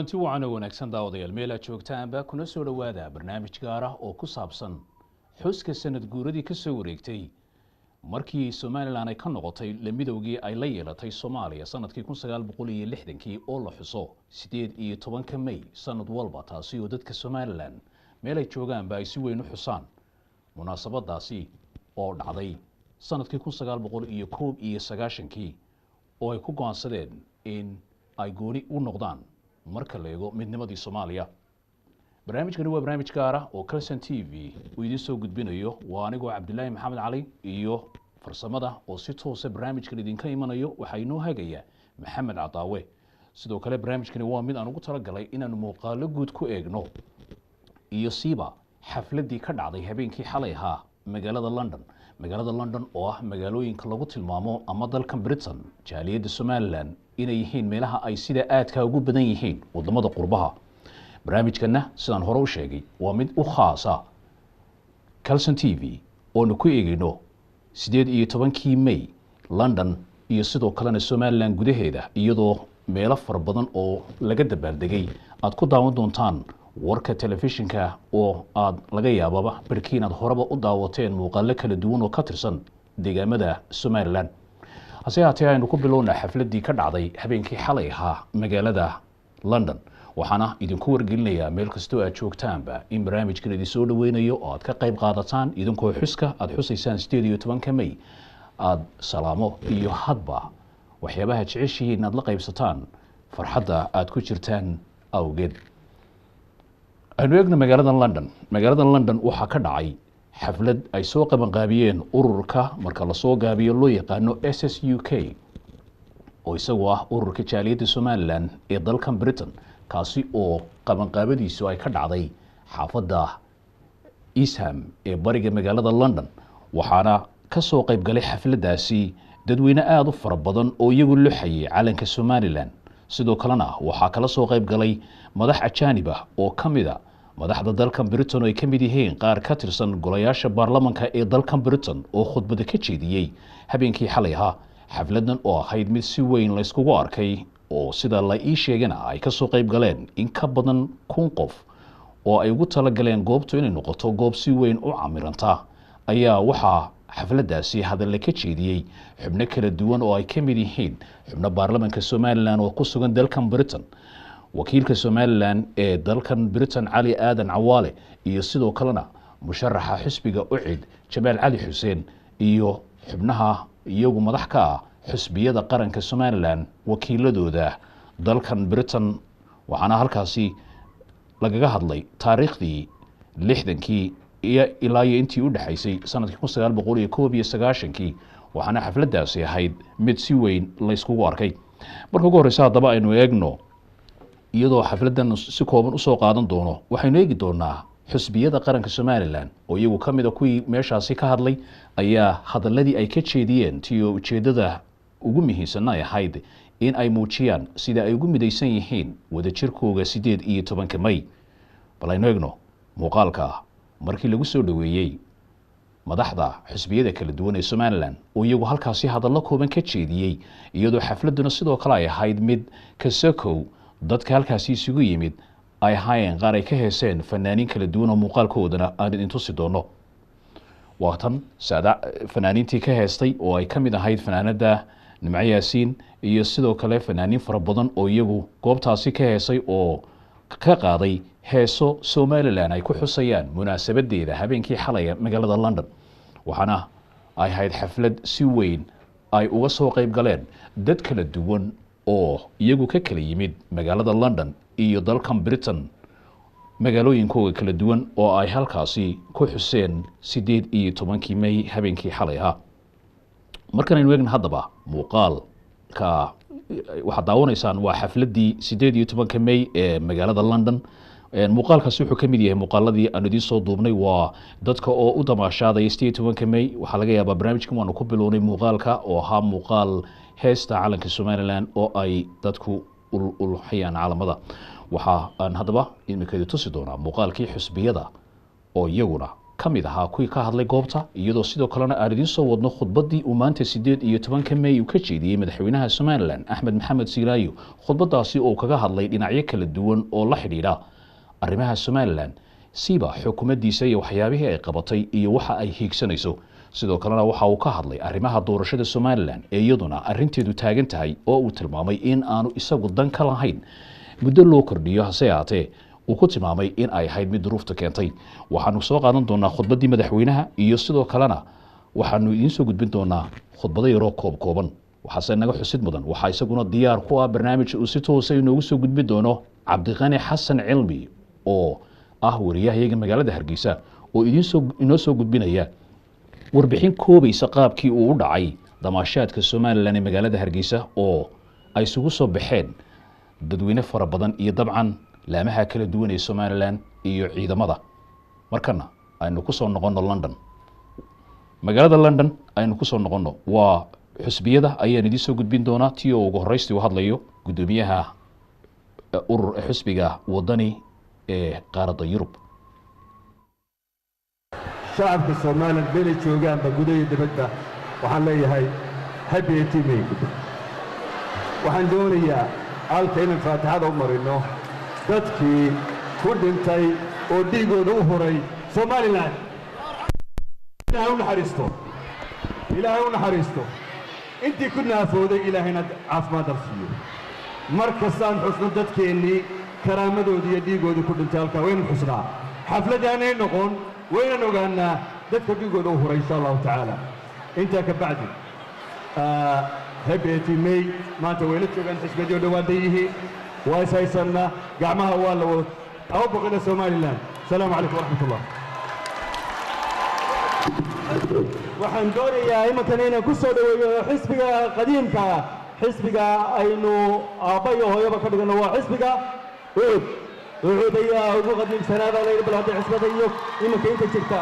Kulanti wacan oo wanaagsan daawadayaal, meel aad joogtaanba kuna soo dhowaada barnaamij gaar ah oo ku saabsan xuska sanad guuradii ka soo wareegtay markii Somalilan ay ka noqotay la midowgii ay la yeelatay Soomaaliya sanadkii 1960kii, oo la xuso 18-ka May sanad walba, taasi oo dadka Somalilan meel ay joogaanba ay si weyn u xusaan munaasabadaasi oo dhacday sanadkii 1991kii, oo ay ku go-aansadeen in ay gooni u noqdaan marka la eego midnimadii Soomaaliya. Barnaamijkani waa barnaamij gaar ah oo Calson TV uu idiin soo gudbinayo. Waa anigoo Cabdilaahi Maxamed Cali iyo farsamada oo si toosa barnaamijkan idinka imanayo waxaa inoo hagaya Maxamed Cadaawe. Sidoo kale barnaamijkani waa mid aan ugu talagalay inaanu muuqaalo guud ku eegno iyo siiba xafladdii ka dhacday habeenkii xalay ahaa magaalada London. Magaalada London oo ah magaalooyinka lagu tilmaamo ama dalkan Britain jaaliyadda Somalilan inay yihiin meelaha ay sida aadka ugu badan yihiin wadamada qurbaha. Barnaamijkana, sidaan hore u sheegay, waa mid u khaasa Calson TV oonu ku eegayno 18-kii May London iyo sidoo kalena Somalilan gudaheeda, iyadoo meelo fara badan oo laga dabaaldegay aad ku daawan doontaan warka telefishinka, oo aad laga yaababa barkii inaad horeba u daawateen muuqaalo kala duwan oo ka tirsan deegaamada Somalilan. Hase haatee aynu ku bilowna xafladdii ka dhacday habeenkii xalay ahaa magaalada London. Waxaana idinku wargelinayaa meel kastoo aad joogtaanba in barnaamijkan idin soo dhaweynayo oo aad ka qayb qaadataan idinkoo xuska aada xusaysaan 18-ka May aada salaamo iyo hadba waxyaabaha jeceshihiin inaad la qaybsataan farxadda aada ku jirtaan awgeed. Aynu eegno magaalada London. Magaalada London waxaa ka dhacay xaflad ay soo qabanqaabiyeen ururka marka lasoo gaabiyo loo yaqaano SSUK, oo isagu ah ururka jaaliyadda Somalilan ee dalkan Britain, kaasi oo qabanqaabadiisu ay ka dhacday xaafadda Eastham ee bariga magaalada London. Waxaana ka soo qayb galay xafladdaasi dadweyne aada u fara badan oo iyagu luxayay calanka Somalilan. Sidoo kalena waxaa kala soo qayb galay madax ajaanib ah oo ka mid a madaxda dalkan Britain, oo ay ka mid yihiin qaar ka tirsan golayaasha baarlamanka ee dalkan Britain oo khudbada ka jeediyey habeenkii xalay ahaa. Xafladan oo ahayd mid si weyn layskugu arkay, oo sida la ii sheegana ay ka soo qayb galeen in ka badan 1000 qof, oo ay ugu talagaleen goobtu inay noqoto goob si weyn u camiranta, ayaa waxaa xafladdaasi hadalle ka jeediyey xubno kala duwan oo ay ka mid yihiin xubno baarlamanka Somalilan oo ku sugan dalkan Britain, wakiilka Somalilan ee dalkan Britain Cali Aadan Cawaale, iyo sidoo kalena musharaxa xisbiga UCID Jamaal Cali Xuseen, iyo xubnaha iyagu madax ka ah xisbiyada qaranka Somalilan wakiiladooda dalkan Britain. Waxaana halkaasi lagaga hadlay taariikhdii 60-kii iyo ilaa iyo intii u dhexaysay sanadkii 1991-kii, waxaana xafladdaasi ahayd mid si weyn layskugu arkay. Marka ugu horreysa haddaba aynu eegno, iyadoo xafladdan si kooban usoo qaadan doono, waxaynu eegi doonaa xusbiyada qaranka Somalilan oo iyagu ka mid a kuwii meeshaasi ka hadlay ayaa hadaladii ay ka jeediyeen, tiyo ujeeddada ugu muhiimsanna ay ahayd in ay muujiyaan sida ay ugu midaysan yihiin wadajirkooga 18-ka May. Bal aynu eegno muuqaalka markii lagu soo dhoweeyey madaxda xisbiyada kala duwan ee Somalilan oo iyagu halkaasi hadallo kooban ka jeediyey, iyadoo xafladduna sidoo kale ay ahayd mid kasakow dadka halkaasi isugu yimid ay ahaayeen qaar ay ka heeseen fanaaniin kala duwan oo muuqaalkoodana aan idin tusi doono. Waa tan saada fanaaniintii ka heestay oo ay ka mid ahayd fanaanada Nimco Yaasiin iyo sidoo kale fanaaniin fara badan oo iyagu goobtaasi ka heesay oo ka qaaday heeso Somalilan ay ku xusayaan munaasabadeeda habeenkii xalaya magaalada London. Waxaana ay ahayd xaflad si weyn ay uga soo qayb galeen dad kala duwan oo iyagu ka kala yimid magaalada London iyo dalkan Britain magaalooyinkooga kala duwan, oo ay halkaasi ku xuseen 18-kii May habeenkii xalay ahaa. Markan aynu eegna haddaba muuqaalka waxaad daawanaysaan waa xafladdii 18-ka May ee magaalada London. Muuqaalkaasi wuxuu ka mid yahay muuqaaladii aan idiin soo duubnay, waa dadka oo u damaashaadaya 18-ka May. Waxaa laga yaabaa barnaamijkan waanu ku bilownay muuqaalka oo ahaa muuqaal heesta calanka Somalilan oo ay dadku ulxayaan calamada. Waxa aan haddaba iminka idin tusi doonaa muuqaalkii xusbiyada oo iyaguna ka mid ahaa kuwii ka hadlay goobta, iyadoo sidoo kalena aan idiin soo wadno khudbaddii uu maanta 18-ka May uu ka jeediyey madaxweynaha Somalilan Axmed Maxamed Siilaayo, khudbaddaasi oo kaga hadlay dhinacyo kala duwan oo la xidhiidha arrimaha Somalilan, siba xukuumaddiisa iyo waxyaabihii ay qabatay iyo waxa ay hiigsanayso. Sidoo kalena waxa uu ka hadlay arrimaha doorashada Somalilan ee iyaduna arrinteedu taagan tahay, oo uu tilmaamay in aanu isagu dan ka lahayn muddo loo kordhiyo, hase ahaatee uu ku tilmaamay in ay ahayd mid duruufta keentay. Waxaanu soo qaadan doonaa khudbaddii madaxweynaha iyo sidoo kalena waxaanu idiin soo gudbin doonaa khudbado yaroo koob kooban. Waxaase naga xusid mudan, waxaa isaguna diyaar ku ah barnaamij uu si toosa inoogu soo gudbin doono Cabdiqani Xasan Cilmi oo ah wariyahayaga magaalada Hargeysa, oo idiinsoo inoo soo gudbinaya warbixin koobaysa qaabkii uu u dhacay damaashaadka Somalilan ee magaalada Hargeysa, oo ay isugu soo baxeen dadweyne fara badan iyo dabcan laamaha kala duwan ee Somalilan iyo ciidamada. Markana aynu ku soo noqonno London, magaalada London aynu ku soo noqonno. Waa xusbiyada ayaan idiin soo gudbin doonaa, tii oo ugu horreystii u hadlayo guddoomiyaha urur xusbiga Wadani ee qaaradda Yurub. Shacabka Somalilan meelay joogaanba, guda iyo dibadda, waxaan leeyahay happy 18 May. Waxaan doonayaa halka inaan faatixada u marinno dadkii ku dhintay oo dhiigooda u huray Somalilan. Ilaahay u naxariisto, Ilaahay u naxariisto. Intii ku naafooday Ilaahayna caafimaad dar siiyo. Mar kastaan xusno dadkeennii karaamadoodii iyo dhiigoodii ku dhintay halkaa waynu xusnaa. Xafladdaanay noqon waynan ogaannaa dadka dhiigooda u huray, insha Allahu tacaala. Intaa ka bacdi, happy 18 May. Maanta wayla joogaan xisbiyadii oo dhowaadan yihiin, waa is haysannaa, gacmaha waa la wada aw boqina Somalilan. Asalaamu calaykum waraxmat ullah. Waxaan doonayaa imankan inaan ku soo dhoweeyo xisbiga qadiimka, xisbiga aynu aabba iyo hooyaba ka dhiganno, waa xisbiga UCUD. UCUD ayaa ugu qadiimsanaada layidhi. Bal hadda xisbada iyo imanka inta jirta.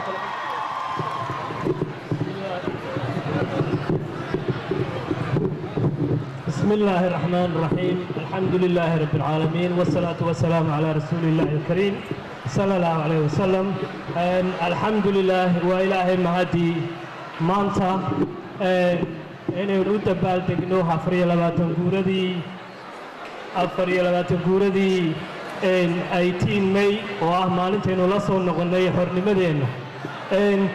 بسم الله الرحمن الرحيم، الحمد لله رب العالمين، والصلاة والسلام على رسول الله الكريم صلى الله عليه وسلم. الحمد لله وإلهي mahadii maanta inaynu u dabaaldegno 24 guuradii, 24 guuradii 18 May, oo ah maalintaynu la soo noqonnay xornimadeenna.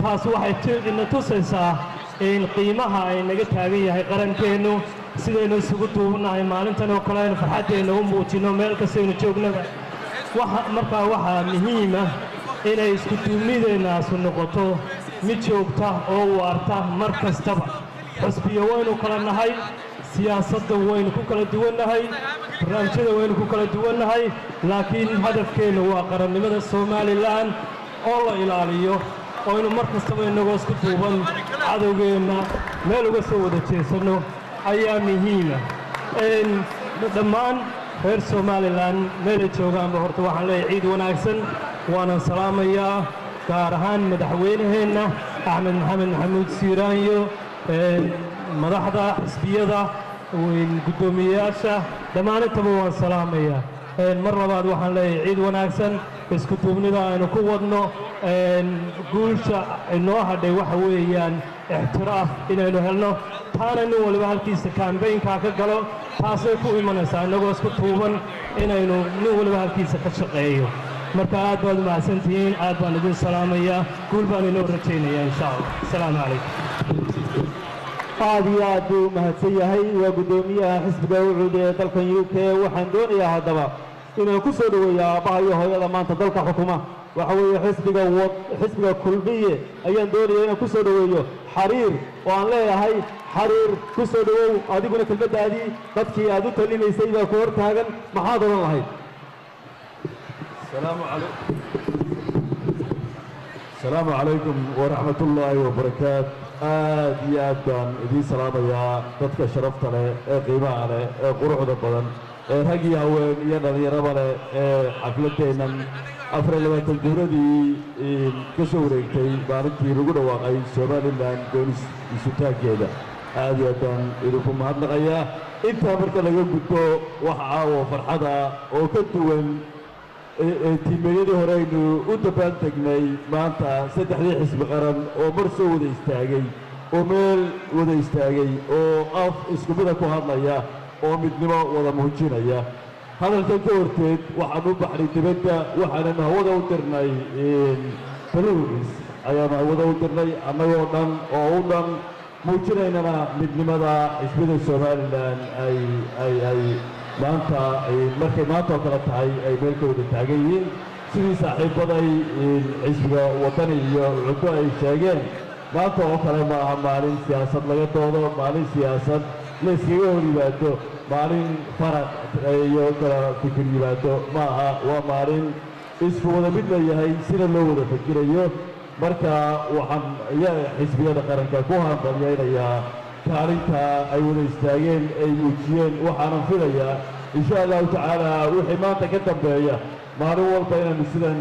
Taas waxay ina tusaysaa in qiimaha ay naga taagan yahay qarankeennu, sidaynu isugu duubnahay maalintan oo kale aynu farxaddeenna u muujinno meel kastaynu joognaba. Markaa waxaa muhiima inay isku duubnideennaasu noqoto mid joogta oo waarta mar kastaba. Xusbiyo waynu kala nahay, siyaasadda waynu ku kala duwannahay, barnaamijyada waynu ku kala duwannahay, laakiin hadafkeennu waa qarannimada Somalilan oo la ilaaliyo, oo aynu mar kastaba innagoo isku duuban cadowgeenna meel uga soo wada jeesanno ayaa muhiima. Dhammaan reer Somalilan meelay joogaanba horta waxaan leeyahay ciid wanaagsan, waanan salaamayaa, gaar ahaan madaxweynaheenna Axmed Maxamed Maxamuud Siiraanyo, madaxda xisbiyada, guddoomiyeyaasha, dhammaan intaba waan salaamayaa. Mar labaad waxaan leeyahay ciid wanaagsan. Isku duubnida aynu ku wadno guusha inoo hadhay waxa weeyaan ictiraaf inaynu helno, taana nin waliba halkiisa campaignkaa ka galo. Taasay ku imanaysaa innagoo isku tuuban inaynu nin waliba halkiisa ka shaqeeyo. Marka aad baad u mahadsantihiin, aad baan idin salaamayaa, guul baan inoo rajaynayaa insha Allah. Asalaamu calaykum. Aad iyo aad buu u mahadsan yahay, waa guddoomiyaha xisbiga UCUD ee dalkan UK. Waxaan doonayaa haddaba inaan ku soo dhoweeyo aabbaha iyo hooyada maanta dalka xukuma, waxa weeye xisbiga xisbiga Kulmiye ayaan doonaya inaan ku soo dhoweeyo Xariir, oo aan leeyahay: Xariir, ku soo dhowow adiguna kelmaddaadii. Dadkii aad u talinaysay baa ku hor taagan, maxaad odhan lahayd? السلام عليكم، السلام عليكم ورحمة الله وبركاته. Aad iyo aad baan idiin salaamayaa dadka sharafta leh ee qiimaha leh ee quruxda badan ee rag iyo haween iyo dhallinyaraba leh ee xafladdeennan 24 guuradii ka soo wareegtay maalintii lagu dhawaaqay Somalilan goonis isutaaggeeda. Aad iyo aad baan idinku mahadnaqayaa. Intaa marka laga gudbo, wax caawo farxada oo ka duwan. 18-meeyadii hore aynu u dabaaldegnay, maanta saddexdii xisbi qaran oo mar soo wada istaagay oo meel wada istaagay oo af isku mida ku hadlaya oo midnimo wada muujinaya. Hadalkan ka horteed waxaan u baxnay dibadda, waxaanan hawada u dirnay balloons ayaanu hawada u dirnay, annagoo dhan oo u dhan muujinaynana midnimada xisbida Somalilan ay maanta markay maanta oo kale tahay ay meel ka wada taagan yihiin. Sidii saaxiibaday xisbiga Waddani iyo Cuddo ay sheegeen, maanta oo kale ma aha maalin siyaasad laga doodo, maalin siyaasad la iskaga hor yimaado, maalin faraq iyo kala fikir yimaado ma aha. Waa maalin isku wada mid la yahay sida loo wada fikirayo. Marka waxaan xisbiyada qaranka ku hambalyaynayaa kaalinta ay wada istaageen, ay muujiyeen. Waxaanan filayaa, insha Allahu tacaala, wixii maanta ka dambeeya maalin walba inaanu sidan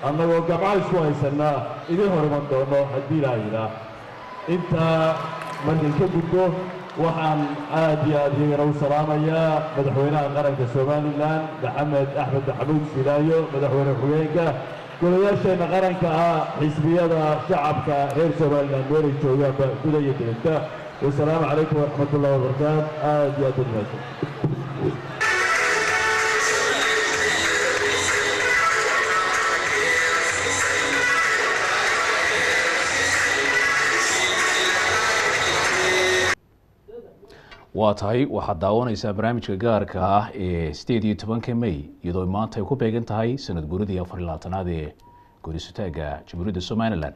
annagoo gamca isku haysannaa idin horiman doono haddii Ilaa yidhaah. Intaa markan ka gudbo, waxaan aad iyo aad iyagana u salaamayaa madaxweynaha qaranka Somalilan, Maxamed Axmed Maxamuud Silaayo, madaxweyne ku-xigeenka, golayaasheenna qaranka ah, xisbiyada, shacabka reer Somalilan meelay joogaanba guda iyo dibadda. Wasalaamu calaykum waraxmat ullahi wabarakaatu. Aad iyo aad u mahadsan. Waa tahay, waxaad daawanaysaa barnaamijka gaarka ah ee 18-ka May, iyadoo maanta ay ku beegan tahay sanad guuridii 24aad ee guurisutaaga Jamhuuriyadda Somalilan.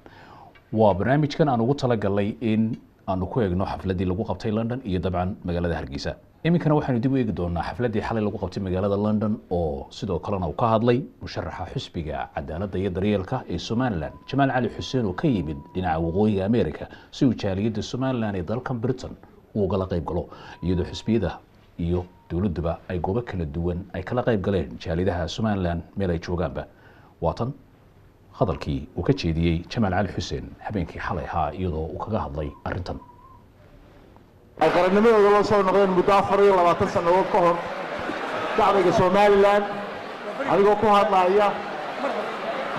Waa barnaamijkan aan ugu talagalnay in aanu ku eegno xafladdii lagu qabtay London iyo dabcan magaalada Hargeysa. Iminkana waxaynu dib u eegi doonaa xafladdii xalay lagu qabtay magaalada London, oo sidoo kalena uu ka hadlay musharaxa xisbiga Cadaaladda iyo Daryeelka ee Somalilan, Jamaal Cali Xuseen, oo ka yimid dhinaca waqooyiga America si uu jaaliyadda Somalilan ee dalkan Britain uu ugala qayb galo, iyadoo xisbiyada iyo dowladduba ay goobo kala duwan ay kala qayb galeen jaaliyadaha Somalilan meel ay joogaanba. Waatan hadalkii uu ka jeediyey Jamaal Cali Xuseen habeenkii xalay ahaa, iyadoo uu kaga hadlay arrintan. Ay qarannimadooda la soo noqdeen muddo 24 sannadood ka hor. Shacbiga Somalilan, anigoo ku hadlaya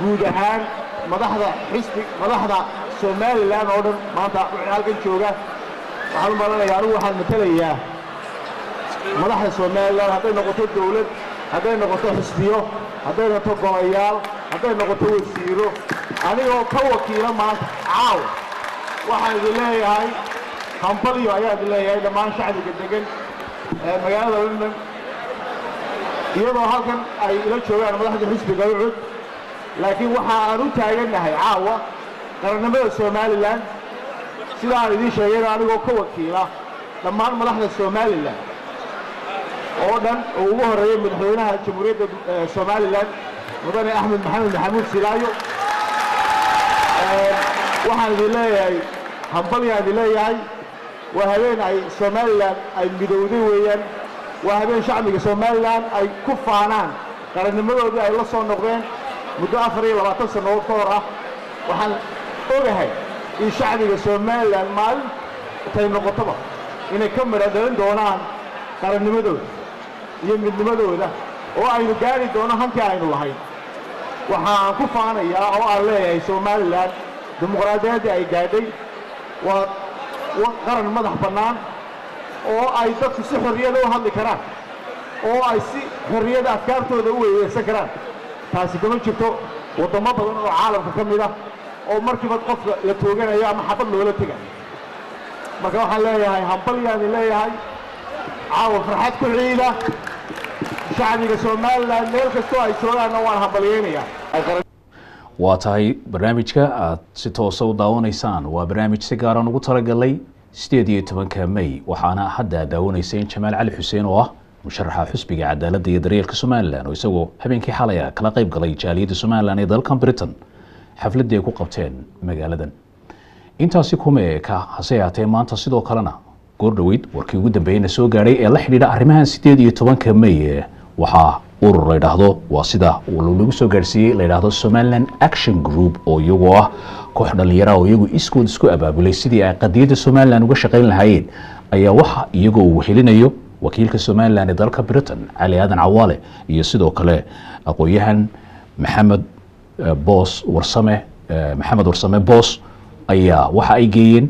guud ahaan madaxda xisbi, madaxda Somalilan oo dhan maanta wixii halkan jooga, waxaan u malanayaa anigu waxaan matelayaa madaxda Somalilan, hadday noqoto dawlad, hadday noqoto xisbiyo, hadday noqoto golayaal, hadday noqoto wasiiro, anigoo ka wakiila maanta caaw waxaan idin leeyahay hambalyo ayaan idin leeyahay dhammaan shacbiga degan ee magaalada London, iyadoo halkan ay ila joogaan madaxda xisbiga UCUD. Laakiin waxa aan u taagannahay caawa qarannimada Somalilan, sida aan idiin sheegayna anigoo ka wakiila dhammaan madaxda Somalilan oo dhan oo ugu horreeyay madaxweynaha Jamhuuriyadda Somalilan, Mudane Axmed Maxamed Maxamuud Silaayo, waxaan idin leeyahay hambalyaan idin leeyahay. Waa habeen ay Somalilan ay midowday weeyaan. Waa habeen shacbiga Somalilan ay ku faanaan qarannimadoodii ay la soo noqdeen muddo 24 sannadood ka hor ah. Waxaan ogahay in shacbiga Somalilan maalintay noqotoba inay ka midho dhalin doonaan qarannimadooda iyo midnimadooda, oo aynu gaari doono hankii aynu lahayn. Waxaan ku faanayaa oo aan leeyahay Somalilan dimuqraadiyaddii ay gaadhay waa qaran madax bannaan oo ay dadku si xorriyada u hadli karaan oo ay si xorriyada afkaartooda u weydeysan karaan. Taasi kama jirto waddamo badan oo caalamka ka mid ah oo markiiba qofka la tooganayo ama xabad loola tegayo. Marka waxaan leeyahay hambalyaani leeyahay, caawa farxad ku ciida. Shacbiga Somalilan meel kastoo ay joogaanna waan hambalyaynayaa. Waa tahay, barnaamijka aad si toosa u daawanaysaan waa barnaamij si gaaran ugu talagalay 18-ka May, waxaana hadda daawanayseen Jamaal Cali Xuseen oo ah musharaxa xusbiga Cadaaladda iyo Daryeelka Somalilan, oo isagoo habeenkii xalay ah kala qayb galay jaaliyadda Somalilan ee dalkan Britain xafladdii ay ku qabteen magaaladan. Intaasi kuma eka, hase yaatee maanta sidoo kalena goor dhoweyd warkii ugu dambeeyeyna soo gaadhay ee la xidhiidha arrimahan 18-ka May, waxaa urur la yidhaahdo, waa sida lagu soo gaadhsiiyey, la yidhaahdo Somaliland Action Group, oo iyagoo ah koox dhallinyara oo iyagu iskood isku abaabulay sidii ay qadiyadda Somalilan uga shaqayn lahaayeen, ayaa waxa iyagoo uu helinayo wakiilka Somalilan ee dalka Britain, Cali Aadan Cawaale, iyo sidoo kale aqoon-yahan Maxamed Boos Warsame, Maxamed Warsame Boos, ayaa waxa ay geeyeen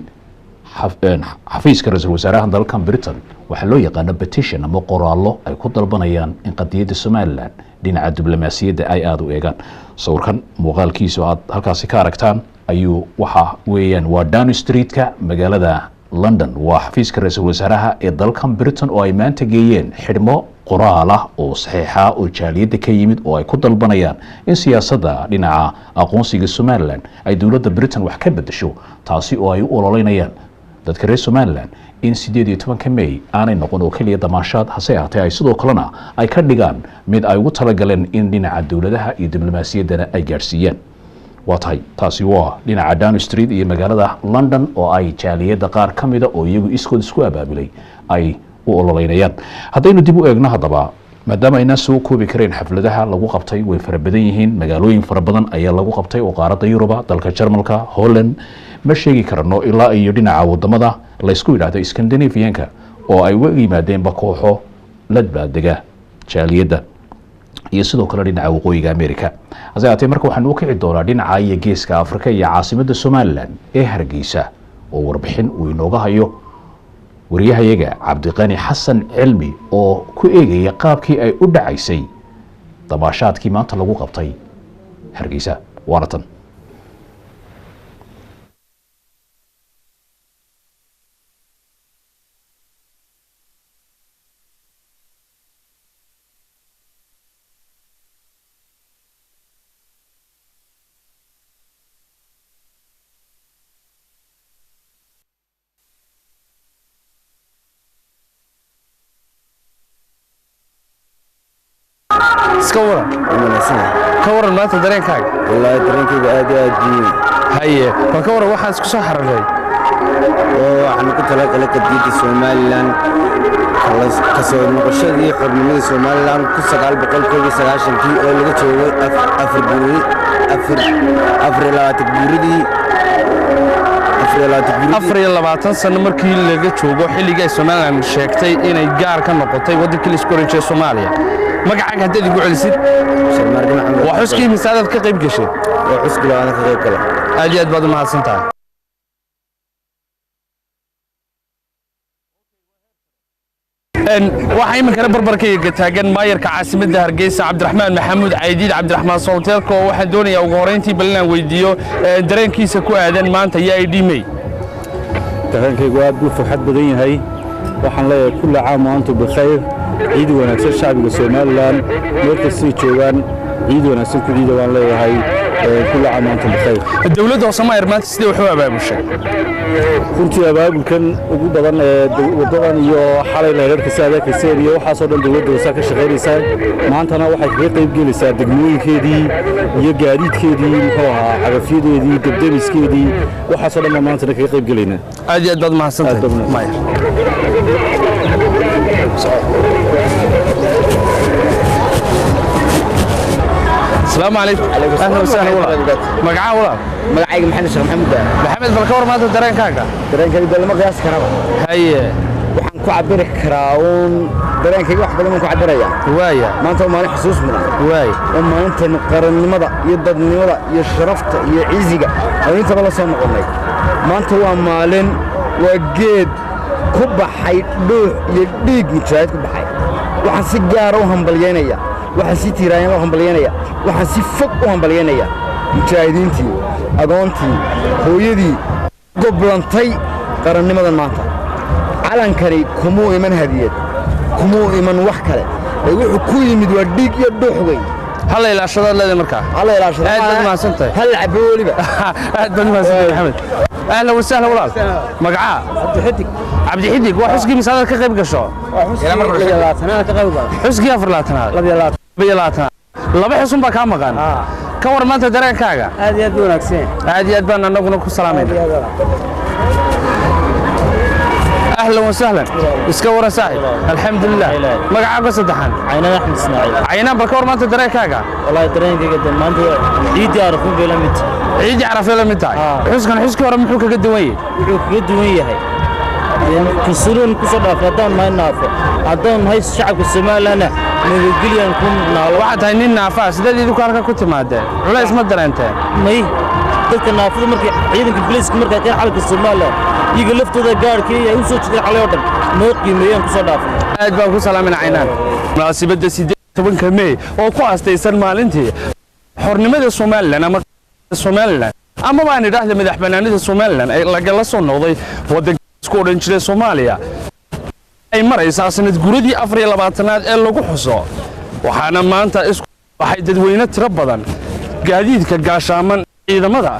xafiiska ra-iisul wasaaraha dalkan Britain. Waxaa loo yaqaano petition ama qoraallo ay ku dalbanayaan in qadiyadda Somalilan dhinaca diblomaasiyadda ay aada u eegaan. Sawirkan muuqaalkiisu aad halkaasi ka aragtaan ayuu waxa weeyaan waa Downing Street-ka magaalada London, waa xafiiska ra-iisul wasaaraha ee dalkan Britain oo ay maanta geeyeen xidhmo qoraal ah oo saxiixa oo jaaliyadda ka yimid oo ay ku dalbanayaan in siyaasadda dhinaca aqoonsiga Somalilan ay dowladda Britain wax ka bedesho, taasi oo ay u ololeynayaan dadka reer Somalilan in 18-ka May aanay noqon oo keliya damaashaad, hase ahaatee ay sidoo kalena ay ka dhigaan mid ay ugu talagaleen in dhinaca dowladaha iyo diblomaasiyaddana ay gaadhsiiyaan. Waa tahay, taasi waa dhinaca Downing Street iyo magaalada London oo ay jaaliyadda qaar ka mida oo iyagu iskood isku abaabulay ay u ololeynayaan. Haddaynu dib u eegno haddaba, maadaama aynaan soo koobi karayn xafladaha lagu qabtay, way fara badan yihiin, magaalooyin fara badan ayaa lagu qabtay oo qaaradda Yuruba, dalka Jarmalka, Holland, ma sheegi karno, ilaa iyo dhinaca wadamada laysku yidhaahdo Scandinavianka oo ay uga yimaadeenba kooxo ladbaadega jaaliyadda, iyo sidoo kale dhinaca waqooyiga America. Hase haatee marka waxaanu u kici doonaa dhinaca iyo geeska Afrika iyo caasimadda Somalilan ee Hargeysa oo warbixin uu inooga hayo wariyahayaga Cabdiqani Xasan Cilmi oo ku eegaya qaabkii ay u dhacaysay damaashaadkii maanta lagu qabtay Hargeysa. Waana tan. Iska waran, ka waran maanta dareenkaaga? Wallaahi dareenkayga aad iyo aad buu. Haye, bal ka waran waxaad isku soo xararay? Oo waxaan ku talagalay qadiyadda Somalilan, kasoo noqoshadii xornimada Somalilan 1991-kii oo laga joogay afar buuri, 24 buuridii, 24 sano markii laga joogo xilligii ay Somalilan sheegtay inay gaar ka noqotay waddankii la isku oran jiray Soomaaliya. Magacaaga haddaad igu celisid? Waa xuskii misaadaad ka qayb gashay? Waa xuskii labaad ka qayb gala. Aad iyo aad baad u mahadsan tahay. Waxaa iminkana barbarkayga taagan maayarka caasimadda Hargeysa, Cabdiraxmaan Maxamuud Caydiid, Cabdiraxmaan Sowteelka, oo waxaan doonayaa ugu horrayntii bal inaan weydiiyo dareenkiisa ku aadan maanta iyo ay dhimay. Dareenkaygu aad buu farxad badan yahay. Waxaan leeyahay kulla caam wa antum bikhayr, ciid wanaagsan shacbiga Somalilan meel kastay joogaan, ciid wanaagsan ku ciida waan leeyahay, kulla caam wa antum bikhayr. Dowladda hoose maayar maanta sidee wax u abaabushay? Runtii abaabulkan ugu badan ee waddadan iyo xalay leerarka si aad arkayseen iyo waxaasoo dhan dowladda hoose ka shaqaynaysaa. Maantana waxay kaga qayb gelaysaa degmooyinkeedii iyo gaadiidkeedii, muxuu ahaa, cagafyadeedii, debdemiskeedii, waxaasoo dhan baan maantana kaga qayb gelaynaa. Aad iyo aad baad mahadsantahay maayar. Asalaamu calaykum. Ahlan wasahlan walaal. Magacaa walaal? Magacayga Maxamed Sheekh Maxamuud. Maxamed, bal ka war maanta dareenkaaga? Dareenkayga dee lama qiyaasi karaba. Haye. Waxaan ku cabiri karaa uun dareenkayga, wax badan baan ku cabirayaa. Waaya. Maanta waa maalin xusuus mudan. Waaya. Oo maalintan qarannimada iyo dadnimada iyo sharafta iyo ciziga aynu intaba la soo noqonnay. Maanta waa maalin, waa geed ku baxay dhuux iyo dhiig mujaahid ku baxay. Waxaan si gaara u hambalyaynaya, waxaan si tiiraanya u hambalyaynaya, waxaan si fog u hambalyaynaya mujaahidiintii, agoontii, hooyadii goblantay qarannimadan maanta. Calankani kumuu iman hadiyad, kumuu iman wax kale, ee wuxuu ku yimid waa dhiig iyo dhuux weyn. Hala ilaashadaad leedahay markaa? Hala ilaashado. Aad baad mahadsantahay. Hala cabo weliba. Aad baad mahadsantahay Maxamed. Ahlan wasahlan walaal. Magacaa? Cabdixidig. Cabdixidig, waa xuskii misaadaad ka qayb gasho? Xuskii 24-aad. 22-aad. Laba xusun baa kaa maqan. Ka war maanta dareenkaaga? Aad iyo aad buu wanaagsan. Aad iyo aad baan annaguna ku salaamayna. Ahlan wasahlan. Iska waran saaxib? Alxamdulilah. Magacaaga saddexan? Caynaan Axmed Ismaaciil. Caynaan, bal ka war maanta dareenkaaga? Wallaahi dareenkayga de maanta ciiddii Carafun bay la mid tahay. Ciiddii Carafay la mid tahay. Xuskan xuskii hore muxuu kaga duwan yahay? Wuxuu kaga duwan yahay Kalsooniyan ku soo dhaafay haddaan nahay naafo, haddaan nahay shacabka Somalilandna nabadgelyan ku naalo. Waxaad tahay nin naafaa, sideed idinku halka ku timaadeen? Culays ma dareenteen? May, dadka naafada markay ciidanka booliiska markay keen calanka Somaliland, iyaga laftooda gaarhkii ay u soo jeedeen xalay oo dhan noo qiimeeyaan ku soo dhaafnay. Aad baan ku salaamin Caynaan. Munaasabadda 18-ka Mey oo ku aastaysan maalintii xornimada Somalilan ama Somalilan ama baan idhaahda madax bannaanida Somalilan ee lagala soo noqday waddanka isku odhan jiray Soomaaliya ay maraysaa sanad guradii 24aad ee lagu xuso, waxaana maanta isku baxay dadweyne tiro badan, gaadiidka gaashaaman, ciidamada,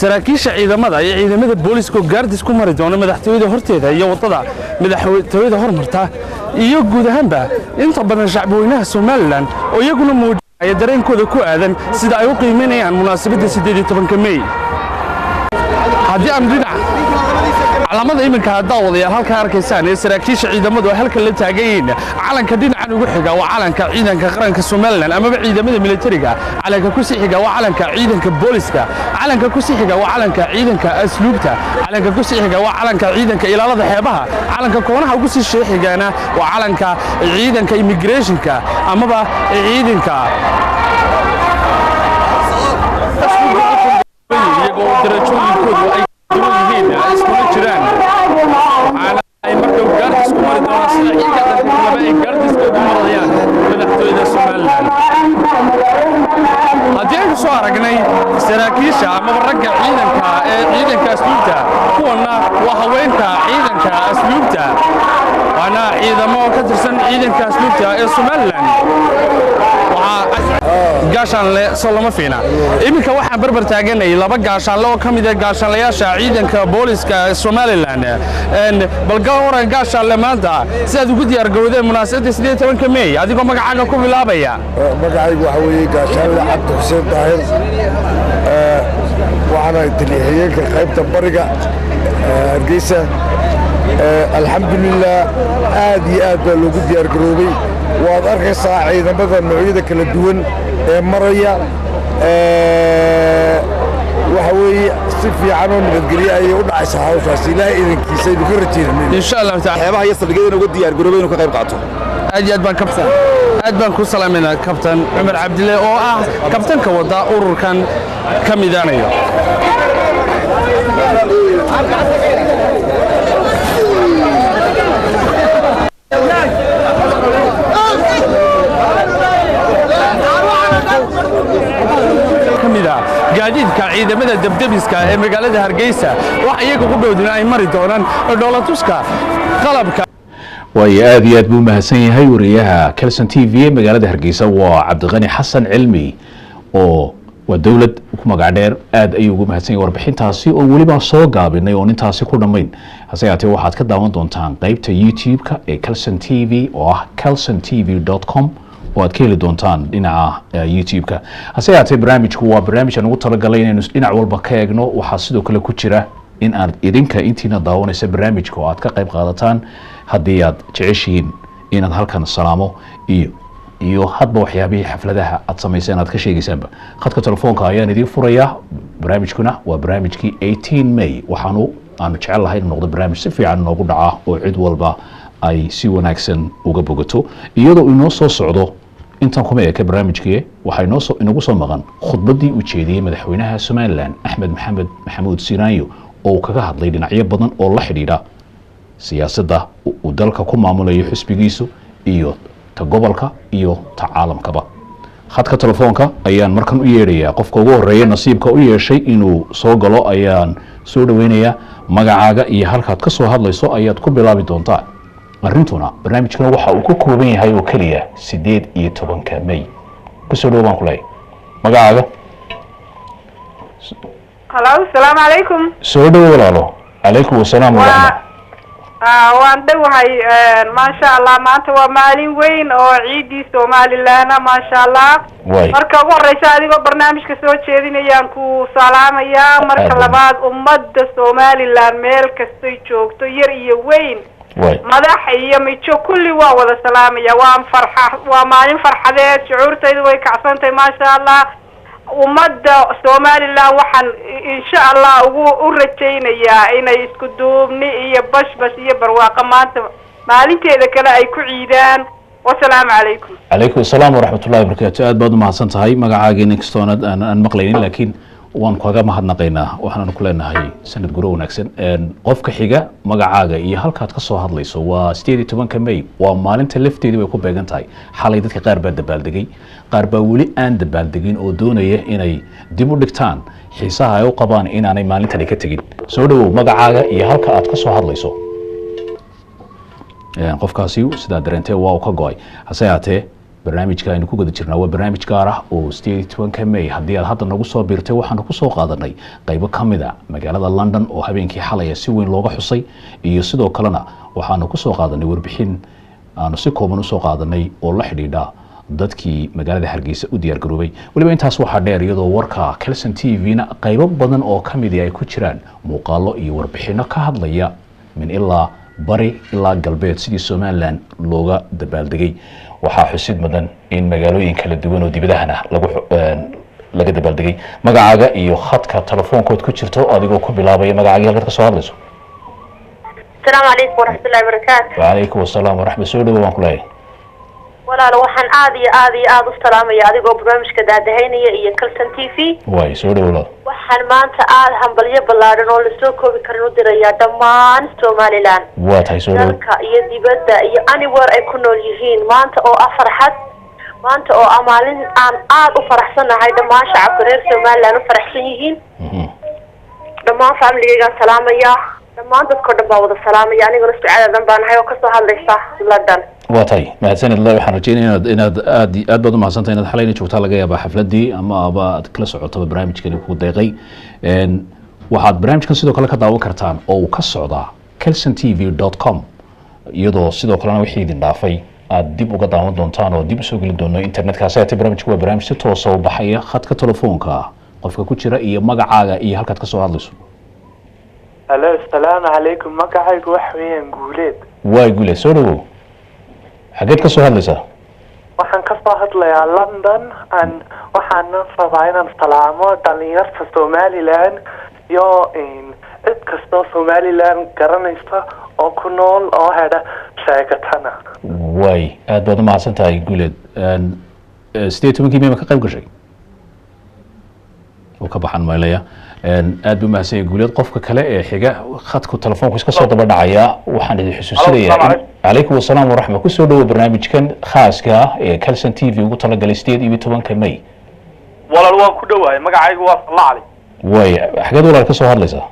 saraakiisha ciidamada iyo ciidamada booliiska oo gaardis ku mari doona madaxtooyada horteeda iyo waddada madaxtooyada hormarta, iyo guud ahaanba inta badan shacbweynaha Somalilan oo iyaguna muujinaya dareenkooda ku aadan sida ay u qiimeynayaan munaasabadda 18-ka Mey. Haddii aan dhinac calamada iminka haddaa wadayaal halkaa arkaysaan ee saraakiisha ciidamadu ay halkan la taagan yihiin, calanka dhinacan ugu xiga waa calanka ciidanka qaranka Somalilan amaba ciidamada militariga, calanka ku sii xiga waa calanka ciidanka booliska, calanka ku sii xiga waa calanka ciidanka asluubta, calanka ku sii xiga waa calanka ciidanka ilaalada xeebaha, calanka koonaha ugu sii xigaana waa calanka ciidanka immigrationka amaba ciidanka, iyagoo darajooyinkoodu ay duwan yihiin iskula jiraan. Waxaana ay marka gaardis ku mari doonaan sida ciidanka kaleba ay gaardiska ugu marayaan madaxtooyada Somalilan. Haddii aynu soo aragnay saraakiisha amaba ragga ciidanka ee ciidanka asluubta, kuwanna waa haweenka ciidanka asluubta, waana ciidamo ka tirsan ciidanka asluubta ee Somalilan. Gaashaanle soo lama fiina. Iminka waxaan barbar taaganay laba gaashaanle oo ka mid ah gaashaanlayaasha ciidanka booliska Somalilan. Bal ga waran gaashaanle, maanta sidaad ugu diyaar garowdeen munaasabadda 18-ka Mey, adigoo magacaaga ku bilaabaya? Magacaygu waxaa weeye gaashaanle Cabdi Xuseen Daahir, waxaana taliya-xigeenka qaybta bariga Hargeysa. Alxamdulilah, aad iyo aad baa loogu diyaar garoobay. Waad arkaysaa ciidamada noocyada kala duwan ee maraya. Waxa weeye si fiican oo nabadgelye ayay u dhacaysaa hawshaas, Ilaahay idankiisa aynu ka rajaynayna insha Allahu taala. Xeebaha iyo saldhigyada uga diyaar garoobay inuu ka qayb qaato. Aad iyo aad baan kabtan, aad baan ku salaamaynaa kabtan Cumar Cabdille oo ah kabtanka wada ururkan ka midaanayo. Ka mid ah gaadiidka ciidamada debdebiska ee magaalada Hargeysa wax iyaga ku dhowdina ay mari doonaan dhoolatuska qalabka. Waayo, aad iyo aad buu mahadsan yahay wariyaha Kelson TV ee magaalada Hargeysa, waa Cabdiqani Xasan Cilmi oo waa dowlad ku magac dheer. Aad ayuu ugu mahadsan yahay warbixintaasi oo weliba soo gaabinay oon intaasi ku dhammayn. Hase yaatee waxaad ka daawan doontaan qeybta YouTube-ka ee Kelson TV oo ah Kelson TV com oo aad ka heli doontaan dhinaca YouTube-ka. Hase yaatee barnaamijku waa barnaamij aan ugu talagalay inaynu dhinac walba ka eegno. Waxaa sidoo kale ku jira in aad idinka intiina daawanaysa barnaamijka oo aad ka qayb qaadataan haddii aad jeceshihiin inaad halkan salaamo iyo hadba waxyaabihii xafladaha aad samayseen aad ka sheegaysaanba. Khadka telefoonka ayaan idiin furayaa. Barnaamijkuna waa barnaamijkii 18 May. Waxaanu aanu jecel lahay inuu noqdo barnaamij si fiican noogu dhaca oo cid walba ay si wanaagsan uga bogato, iyadoo inoo soo socdo. Intan kuma eka barnaamijkii, waxaa inoo inagu soo maqan khudbaddii uu jeediyey madaxweynaha Somalilan Axmed Maxamed Maxamuud Siinaanyo oo uu kaga hadlay dhinacyo badan oo la xidhiidha siyaasadda uu dalka ku maamulayo xisbigiisu iyo ta gobolka iyo ta caalamkaba. Khadka telefoonka ayaan markan u yeedhayaa. Qofka ugu horreeya nasiibka u yeeshay inuu soo galo ayaan soo dhoweynayaa. Magacaaga iyo halkaad ka soo hadlayso ayaad ku bilaabi doontaa. Arrintuna barnaamijkuna waxa uu ka kooban yahay oo keliya 18-ka May. Kusoo dhow baan ku leeyahay. Magacaaga? Halo, asalaamu calaykum. Soo dhowo walaalo. Calaykum wasalaam waraxmat. Waan dhowahay, maasha Allah. Maanta waa maalin weyn oo ciidii Somaliland, maasha Allah. Way. Marka ugu horeysa adigoo barnaamijka soo jeedinayaan ku salaamayaa. Marka Aad. labaad ummadda Somaliland meel kastay joogto, yar iyo weyn, way, madax iyo mijo, kulli waa wada salaamaya. Waan farxa, waa maalin farxadeed, shucuurtaydu way kacsantahay, maasha Allah. Ummadda Somaliland waxaan insha Allah ugu u rajaynayaa inay isku duubni iyo bashbash iyo barwaaqo maanta maalinteeda kale ay ku ciidaan. Wasalaamu calaykum. Calaykum asalaam waraxmatullahi wabarakaatu. Aad baad u mahadsan tahay. Magacaaga inkastoon aan maqlaynin, laakiin waan kaga mahadnaqaynaa, waxaanu ku leenahay sanad guro wanaagsan. Qofka xiga, magacaaga iyo halkaad ka soo hadlayso. Waa 18-ka May, waa maalinta lafteedii bay ku beegan tahay. Xalay dadka qaar baa dabaaldegay, qaar baa weli aan dabaaldegin oo doonaya inay dib u dhigtaan xiisaha ay u qabaan inaanay maalintani ka tegin. Soo dhawow, magacaaga iyo halka aad ka soo hadlayso. Qofkaasi sidaa dareentee waa uu ka go-ay. Hase haatee barnaamijka aynu ku guda jirnaa waa barnaamij gaar ah oo 18-ka May. Haddii aad hadda nagu soo biirtay, waxaanu kusoo qaadanay qaybo ka mid a magaalada London oo habeenkii xalaya si weyn looga xusay, iyo sidoo kalena waxaanu kusoo qaadanay warbixin aanu si kooban usoo qaadanay oo la xidhiidha dadkii magaalada Hargeysa u diyaar garoobay. Weliba intaas waxaa dheer, iyadoo warka Kelson TV-na qaybo badan oo ka midi ay ku jiraan muuqaalo iyo warbixino ka hadlaya min ilaa bari ilaa galbeed sidii Somaliland looga dabaaldegay. Waxaa xusid mudan in magaalooyin kala duwan oo dibadahana lagu laga dabaaldegay. Magacaaga iyo khadka telefoonkood ku jirto, adigoo ku bilaabaya magacaaga, halkaad ka soo hadlayso. Asalaamu calaykum waraxmatullahi wabarakaatu. Wacalaykum asalaam waraxmat. Soo dhawo waan ku leeyahay. Walaalo, waxaan aad iyo aad iyo aada u salaamaya adigoo barnaamijka daadahaynaya iyo Calson TV. Waay, soo dhawo walaal. Waxaan maanta aada hambalyo ballaadhan oo lasoo koobi karin u dirayaa dhammaan Somaliland. Waa tahay, soo dhawo. Dalka iyo dibadda iyo anywhere ay ku nool yihiin. Maanta oo ah farxad, maanta oo ah maalin aan aada u faraxsanahay, dhammaan shacabka reer Somaliland u faraxsan yihiin. Dhammaan familigaygaan salaamaya, dhammaan dadkao dhan baa wada salaamaya. Aniguna sucaadadan baan ahay oo kasoo hadlaysa London. Waa tahay, mahadsanid. La waxaan rajeynaya inaad aad aad baad u mahadsantahay, inaad xalayna joogtaa laga yaabaa xafladdii ama aba aad kala socotaba barnaamijkani ku deeqay. Waxaad barnaamijkan sidoo kale ka daawan kartaan oo uu ka socdaa kelson TV.com, iyadoo sidoo kalena wixii idin dhaafay aad dib uga daawan doontaan oo dib usoo gelin doono internetkaasi. Haatee barnaamijku waa barnaamij si toosa u baxaya. Khadka telefoonka qofka ku jira iyo magacaaga iyo halkaad ka soo hadlayso. Alo, asalaamu calaykum. Magacaygu wax weeyaan Guuleed. Waay Guuleed, soo dhawow. Xageed ka soo hadlaysaa? Waxaan ka soo hadlayaa London an waxaana rabaa inaan salaamo dhalinyarta Somaliland iyo cid kastoo Somaliland garanaysa oo ku nool oo hedha sheegatana. Waay, aad baad u mahadsan tahay Guuleed. 18-kii May ma ka qayb gashay? Oo ka baxan maylaya. Aad buu mahadsan yahay Guuleed. Qofka kale ee xiga, khadku telefoonku iska soo daba dhacaya. Waxaan idin xusuusinayaa. Calaykum asalaam waraxma. Kusoo dhawo barnaamijkan khaaska ah ee Calson TV ugu talagalay 18-ka May. Walaal, waan ku dhowahay. Magacaygu waa Salla Cali. Waay, xageed walaal ka soo hadlaysaa?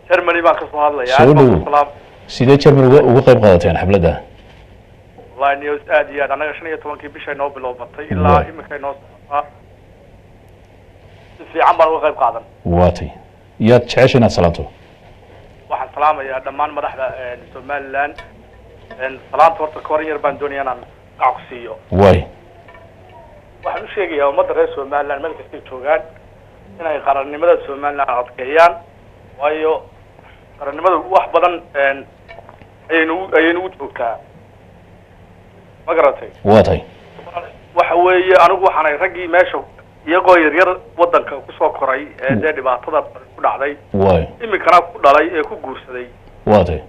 Germany baan ka soo hadlayaa. Soo dhawow. Sidee Germany uga qayb qaadateen xafladda? Wallahi news aad iyo aad. Annaga 15-kii bishay noo bilowbatay, ilaa iminkay noo socotaa. Si fiican baan uga qayb qaadan. Waatay, yaad jecesha inaad salaamto? Waxaan salaamayaa dhammaan madaxda Somaliland. Salaamta horta koran yar baan doonaya inaan gac ku siiyo. Waay. Waxaan u sheegayaa ummadda reer Somaliland meel kastay joogaan inay qarannimada Somaliland adkeeyaan, waayo qarannimadu wax badan ayaynu u joogtaa, ma garatay? Waa tahay. Waxa weeye, anigu waxaanay raggii meesha iyagoo yaryar waddanka kusoo koray ee dee dhibaatada ku dhacday, waay iminkana ku dhalay ee ku guursaday. Waa tahay.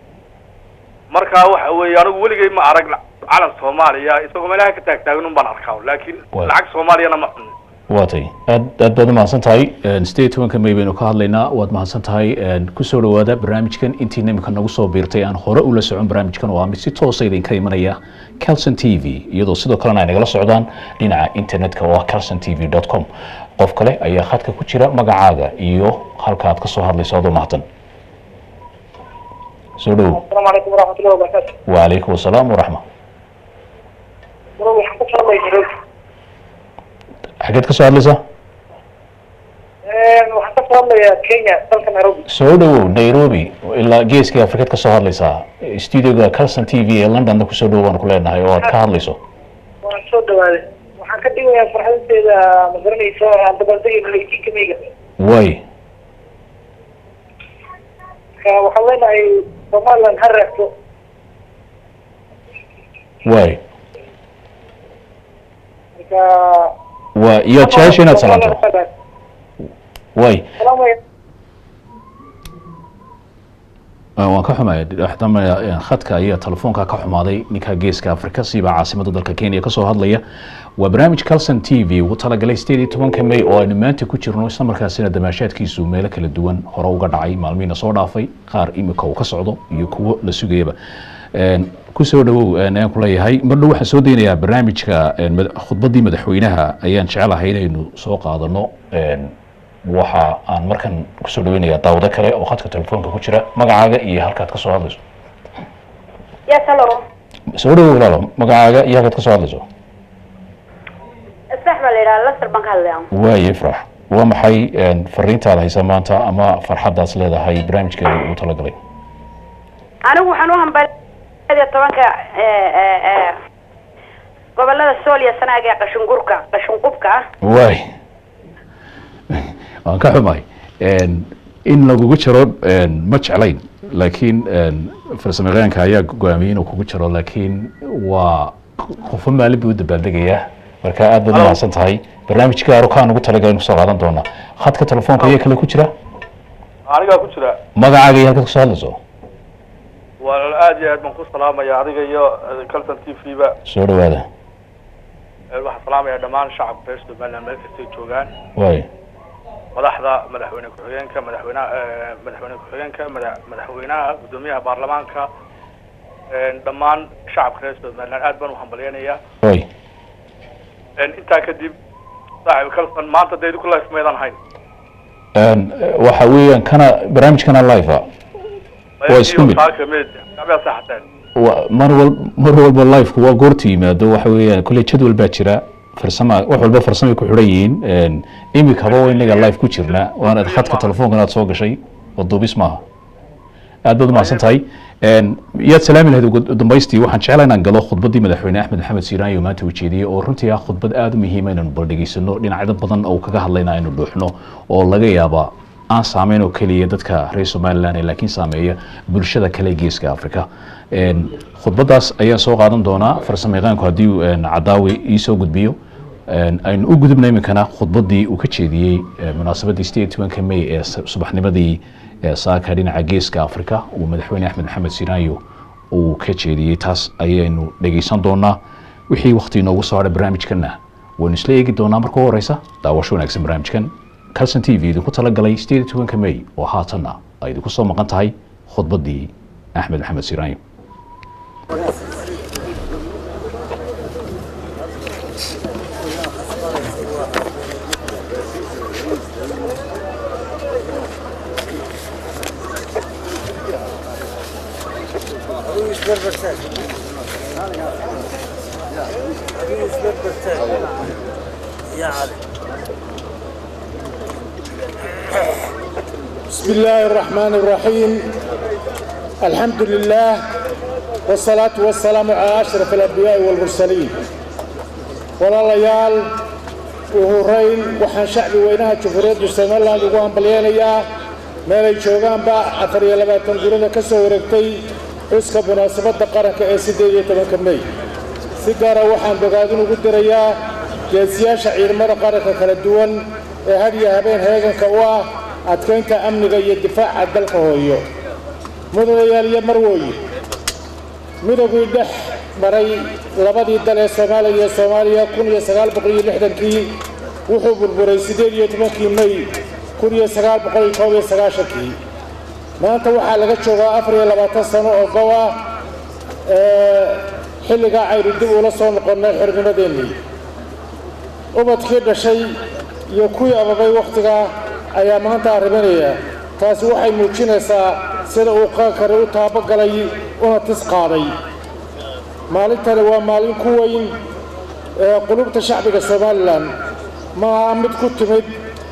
Marka waxa weeye, anigu weligay ma arag calan Soomaaliya isagoo meelaha ka taagtaagan un baan arkaa, laakiin lacag Soomaaliyana ma cunno. Waa tahay, aad aad baad u mahadsan tahay. 18-ka May baynu ka hadlaynaa. Waad mahadsan tahay. Kusoo dhawaada barnaamijkan. Intiina imika nagu soo biirtay aan hore ula socon, barnaamijkan waa mid si toosa idinka imanaya Calson TV, iyadoo sidoo kalena ay nagala socdaan dhinaca internetka oo ah calson TV.com. Qof kale ayaa khadka ku jira. Magacaaga iyo halka aad ka soo hadlayso, adoo mahadsan, soo dhawow. Asalaamu calaykum waraxmatullahi wabarakaatu. Wacalaykum asalaam waraxma. Waxaan ka hadlay Nairobi. Xageed ka soo hadlaysaa? Waxaan ka soo hadlayaa Kenya, dalka Nairobi. Soo dhawow. Nairobi ilaa geeska Afrikaad ka soo hadlaysaa. Studioga Calson TV ee Londonna kusoo dhawow baan ku leenahay oo aad ka hadlayso. Waan soo dhawaaday. Waxaan ka dhigayaa farxadinteeda, ma garanaysa, aan dabaaldegayno 18-ka Mayga. Way. Marka waxaan leenahay Somaliland ha raagto. Way. Marka Waa iyo jecesha inaad salaanto. Way waan ka xumay, khadka ayaa telefoonka ka xumaaday ninka Geeska Afrika, siiba caasimada dalka Kenya kasoo hadlaya. Waa barnaamij Calson TV ugu talagalay 18-ka May oo aynu maanta ku jirno, isla markaasina damaashaadkiisu meelo kala duwan hore uga dhacay maalmihiina soo dhaafay, qaar imika uu ka socdo iyo kuwo la sugayaba. Kusoo dhawow ayaan kuleeyahay. Mar dhow waxaan soo daynayaa barnaamijka khudbaddii madaxweynaha ayaan jecelahay inaynu soo qaadano. Waxa aan markan kusoo dhaweynayaa daawado kale oo khadka telefoonka ku jira. Magacaaga iyo halkaad ka soo hadlayso? Yes, hello. Soo dhawow walaalo, magacaaga iyo halkaad ka soo hadlayso? Ifrax baa la yidhaha, Leicester baan ka hadlayaa. Waaye Ifrax, waa maxay fariintaad haysa maanta ama farxaddaas leedahay barnaamijka ugu talagalay? Anigu waxaan u hambalaya 10-ka gobolada Sool iyo Sanaag ee qashingurka qashinqubka ah. Waay, waan ka xumahay in lagugu jaro, ma jeclayn, laakiin farsamayaqaanka ayaa go'aamiyey inuu kugu jaro, laakiin waa qofo maalin buu u dabaaldegayaa. Marka aad baad umahadsan tahay. Barnaamij gaaro kaan ugu talagalay kusoo qaadan doonaa. Khadka telefoonka ayaa kale ku jira. Anigaa ku jira. Magacaaga iyo halkaad kasoo hadlayso? Waa aad iyo aad baan ku salaamaya adiga iyo Calson TV ba. Soo dhawaada. Waxaan salaamaya dhammaan shacabka reer Somaliland meel kastay joogaan. Waay. Madaxda, madaxweyne ku-xigeenka, madaxweynaha, madaxweyne ku-xigeenka, madaxweynaha, guddoomiyaha baarlamaanka, dhammaan shacabka reer Somaliland aad baan u hambalyaynayaa. Waay. Intaa kadib, saaxiib Calson, maanta dee idinku live maydaan hayn? Waxa weeyaan kana barnaamijkana live ah waa isku mid. Miyaa seexateen? Mar walba live-ku waa goorta yimaado. Waxa weeyaan kolley jadwal baa jira, farsama, wax walba farsamay ku xidhan yihiin. Imikaba waa inaga live ku jirnaa, waana khadka telefoonkan aad soo gashay oo duubis maaha. Aad baad umahadsan tahay. Yaad salaami lahayd ugu dambaystii? Waxaan jeclaa inaan galo khudbaddii madaxweyne Axmed Maxamed Siiraanyo maanta ujeediyey, oo runtii ah khudbad aada u muhiima inaynu baldhegeysano, dhinacyo badan oo kaga hadlayna aynu dhuuxno, oo laga yaaba aan saameyn oo keliya dadka reer Somaliland laakiin saameeya bulshada kale ee Geeska Africa. Khudbaddaas ayaan soo qaadan doonaa farsamayaqaanku haddii uu Cadaawi iisoo gudbiyo. Aynu u gudubna iminkana khudbaddii uu ka jeediyey munaasabaddii 18-ka May ee subaxnimadii saaka dhinaca Geeska Africa uu madaxweyne Axmed Maxamed Siiraanyo uu ka jeediyey. Taas ayaynu dhegeysan doonaa. Wixii wakti inoogu soo hadhay barnaamijkana waynu isla eegi doonaa. Marka u horeysa, daawasho wanaagsan. Barnaamijkan Calson TV idinku talagalay 18-ka May oo haatanna ay idinku soo maqan tahay khudbaddii Axmed Maxamed Siiraanyo. يا علي. بسم الله الرحمن الرحيم، الحمد لله والصلاة والسلام على أشرف الأنبياء والمرسلين. Walaalayaal, ugu horeyn waxaan shacbi weynaha Jumhuuriyadda Somaliland ugu hambalyeynayaa meelay joogaanba 24 gurida ka soo wareegtay xuska munaasabadda qaranka ee 18-ka Mey. Si gaara waxaan bogaadin ugu dirayaa geesiyaasha ciidamada qaranka kala duwan ee had iyo habeen heeganka u ah adkeynta amniga iyo difaaca dalka hooyo. Mudanayaal iyo marwooye, midowgii dhex maray labadii dal ee Soomaaliya iyo Soomaaliya 1960-kii wuxuu burburay 18-kii May 1991-kii. Maanta waxaa laga joogaa 24 sano oo gow ah xilligaa aynu dib ula soo noqonnay xornimadeennii. Ubadkii dhashay iyo kuwii ababay wakhtigaa ayaa maanta arriminaya. Taasi waxay muujinaysaa sida uu qaankani u taabogalay una tis qaaday. Maalintani waa maalin ku weyn ee qulubta shacbiga Somalilan. Ma aha mid ku timid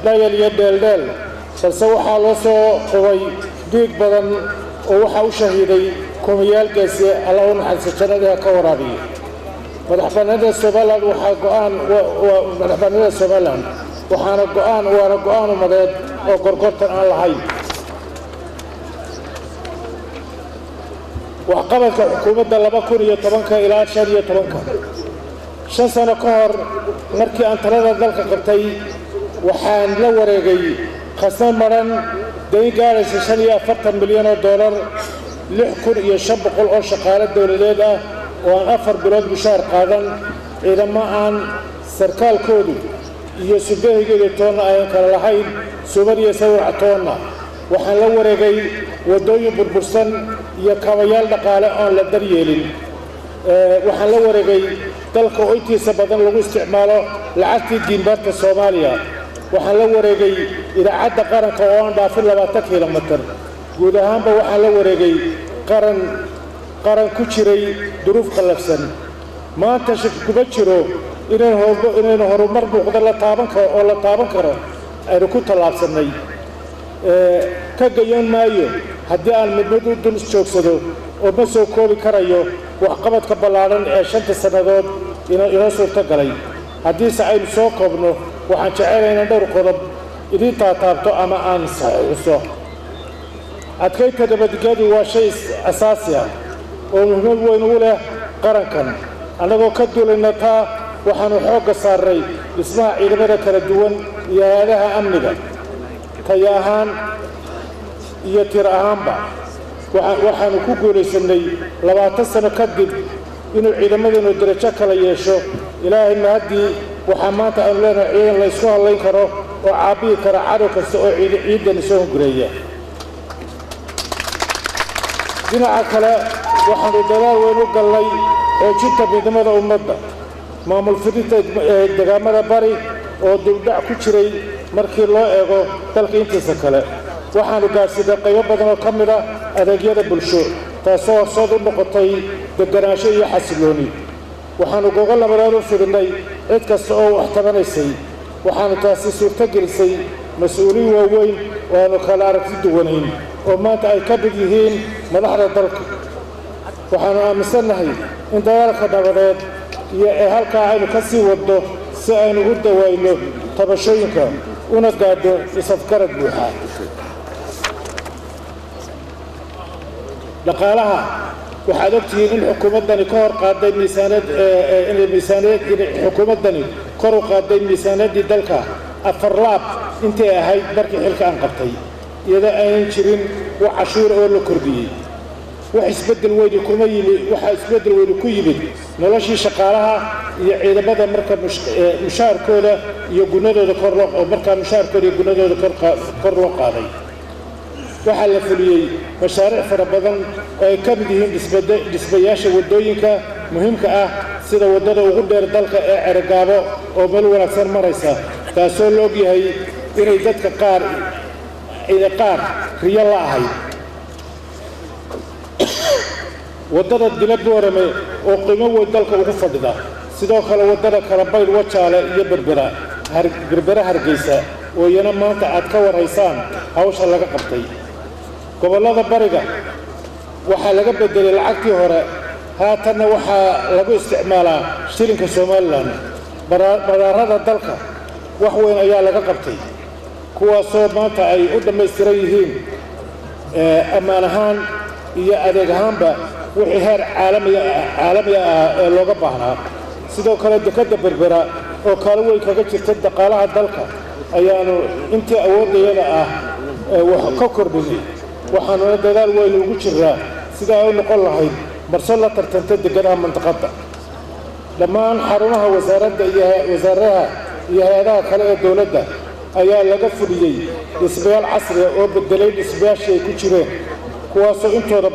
dhayal iyo dheeldheel, balse waxaa loo soo qubay dhiig badan oo waxaa u shahiiday kumiyaal geesi. Alla u naxariisto, jannadii ha ka waraabiyo. Madaxbannaanida Somaliland waxaa go'aan, madaxbannaanida Somaliland waxaana go'aan, waana go'aan umadeed oo gorgortan aan lahayn. Waxqabadka xukuumadda 2010-ka ilaa 15-ka. 5 sano ka hor markii aan talada dalka qabtay, waxaan la wareegay khasna maran, dayn gaadhaysa 45 milyan oo doolar, 6500 oo shaqaale dowladeed ah oo aan 4 bilood mushaar qaadan, ciidamo aan sarkaalkoodu iyo subahigeedu toonna ayaan kala lahayn, sumad iyo sawirca toonna. Waxaan la wareegay waddooyin burbursan iyo kabayaal dhaqaale oon la daryeelin. Waxaan la wareegay dalka oo intiisa badan lagu isticmaalo lacagtii diinbaarta Soomaaliya. Waxaan la wareegay idaacadda qaranka oo aan dhaafin 20 kilomitir. Guud ahaanba waxaan la wareegay qaran ku jiray duruuf qallafsan. Maanta shaki kuma jiro inaynu horumar muuqda la taaban karo oo la taaban karo aynu ku tallaabsannay. Ka gayoon maayo haddii aan mid mid u dul joogsado oo ma soo koobi karayo waxqabadka ballaadhan ee 5ta sannadood inoo suurto galay. Haddiise aynu soo koobno, waxaan jecelahay inaan dhowr qodob idiin taataabto ama aan saxiixiso. Adkaynta nabadgelyadu waa shay asaasi ah oo muhiimad weyn u leh qarankan. Annagoo ka duulayna taa, waxaannu xoogga saarnay dhismaha ciidamada kala duwan iyo hay-adaha amniga, tayo ahaan iyo tir ahaanba. Waxaannu ku guulaysanay 20 sano kadib inuu ciidamadeenu derajo kala yeesho. Ilaahay mahaddii, waxaa maanta aynu leenahay ciidan la isku hadlayn karo oo caabbiyi kara cadow kasta oo ciiddani soo hungureeya. Dhinaca kale, waxaannu dadaal weyn u gallay xoojinta midnimada ummadda, maamul fidinta deegaamada bari oo dibdhac ku jiray markii loo eego dalka intiisa kale. Waxaannu gaadhsiinay qaybo badan oo ka mid ah adeegyada bulsho, taasoo horseed u noqotay deganaansho iyo xasillooni. Waxaannu gogol nabadeed u fidinay cid kasta oo wax tabanaysay. Waxaannu taasi suurto gelisay mas-uuliyin waaweyn oo aanu kala aragti duwanayn oo maanta ay ka mid yihiin madaxda dalka. Waxaannu aaminsannahay in dagaalka nabadeed iyo ee halkaa aynu ka sii wadno si aynu u dawayno tabashooyinka una gaadho isafgarad buuxa. Dhaqaalaha, waxaad ogtihiin in xukuumaddani ka hor qaaday miisaaniyad inay miisaaniyad inay xukuumaddani kor u qaaday miisaaniyaddii dalka 4 laab intay ahayd markii xilka aan qabtay, iyadoo aanan jirin wax cashuur oo la kordhiyey. Wax isbeddel weyni kuma yimid. Waxaa isbeddel weyni ku yimid noloshii shaqaalaha iyo ciidamada marka mushaharkooda iyo gunadooda kor loo oo markaa mushaharkooda iyo gunadooda kor loo qaaday. Waxaa la fuliyey mashaariic fara badan oo ay ka mid yihiin dhismayaasha waddooyinka muhiimka ah, sida waddada ugu dheer dalka ee Cerogaabo oo meel wanaagsan maraysa, taasoo la ogyahay inay dadka qaar inay qaar riyo la ahayd, waddada Dila Boorame oo qiimo weyn dalka ugu fadhida, sidoo kale waddada kala Baydh Wajaale iyo Berbera Berbera Hargeysa oo iyana maanta aad ka warhaysaan hawsha laga qabtay. Gobollada bariga waxaa laga beddelay lacagtii hore, haatanna waxaa lagu isticmaalaa shilinka Somalilan. Madaarada dalka wax weyn ayaa laga qabtay, kuwaasoo maanta ay u dhammaystiran yihiin ammaan ahaan iyo adeeg ahaanba wixii heer caalamiga ah ee looga baahnaa. Sidoo kale, dekedda Berbera oo kaalin weyn kaga jirta dhaqaalaha dalka ayaanu intii awooddayada ah wax ka kordhinay, waxaanuna dadaal weyn ugu jirnaa sida ay u noqon lahayd marso la tartanta dekedaha mandaqadda. Dhammaan xarumaha wasaaradda iyo wasaaradaha iyo hay-adaha kale ee dowladda ayaa laga fuliyey dhismayaal casriya oo beddelay dhismayaashii ay ku jireen, kuwaasoo intooda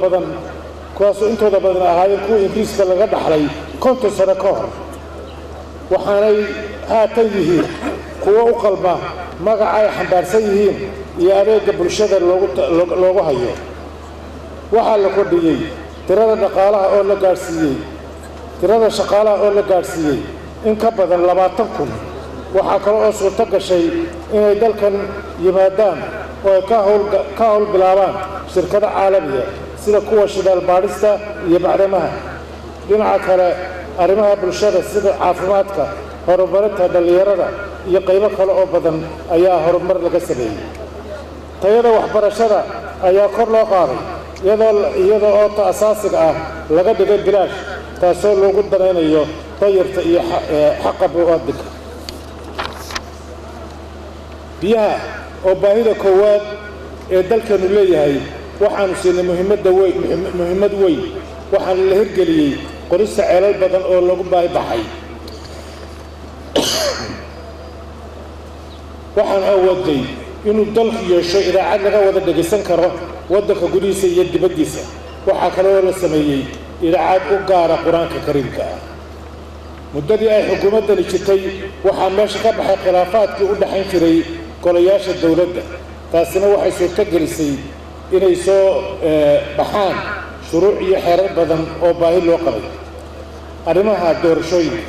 badan ahaayeen kuwa Ingiriiska laga dhaxlay 50 sano ka hor. Waxaanay haatan yihiin kuwo u qalma magaca ay xambaarsan yihiin iyo adeegga bulshada loogu hayo. Waxaa la kordhiyey tirada dhaqaalaha oo la gaadhsiiyey tirada shaqaalaha oo la gaadhsiiyey in ka badan 20,000. Waxaa kale oo suurto gashay inay dalkan yimaadaan oo ay ka howl bilaabaan shirkado caalamiya, sida kuwa shidaal baadhista iyo macdamaha. Dhinaca kale, arrimaha bulshada sida caafimaadka, horumarinta dhallinyarada iyo qaybo kale oo badan ayaa horumar laga sameeyey. Tayada waxbarashada ayaa kor loo qaaday, iyadoo oo ta asaasiga ah laga dhigay bilaash, taasoo loogu danaynayo danyarta iyo xaqa muwaadinka. Biyaha oo baahida koowaad ee dalkanu leeyahay waxaanu siinay muhiimadda weyn, muhiimad weyn. Waxaana la hirgeliyey qorista ceelal badan oo lagu baahi baxay. Waxaan awoodnay inuu dalku yeesho idaacad laga wada dhegaysan karo waddanka gudihiisa iyo dibaddiisa. Waxaa kaloo la sameeyey idaacad u gaara Qur-aanka Kariimka ah. Muddadii ay xukuumaddani jirtay waxaa meesha ka baxay khilaafaadkii u dhexayn jiray golayaasha dowladda, taasina waxay suurto gelisay inay soo baxaan shuruuc iyo xeerar badan oo baahi loo qabay. Arrimaha doorashooyinka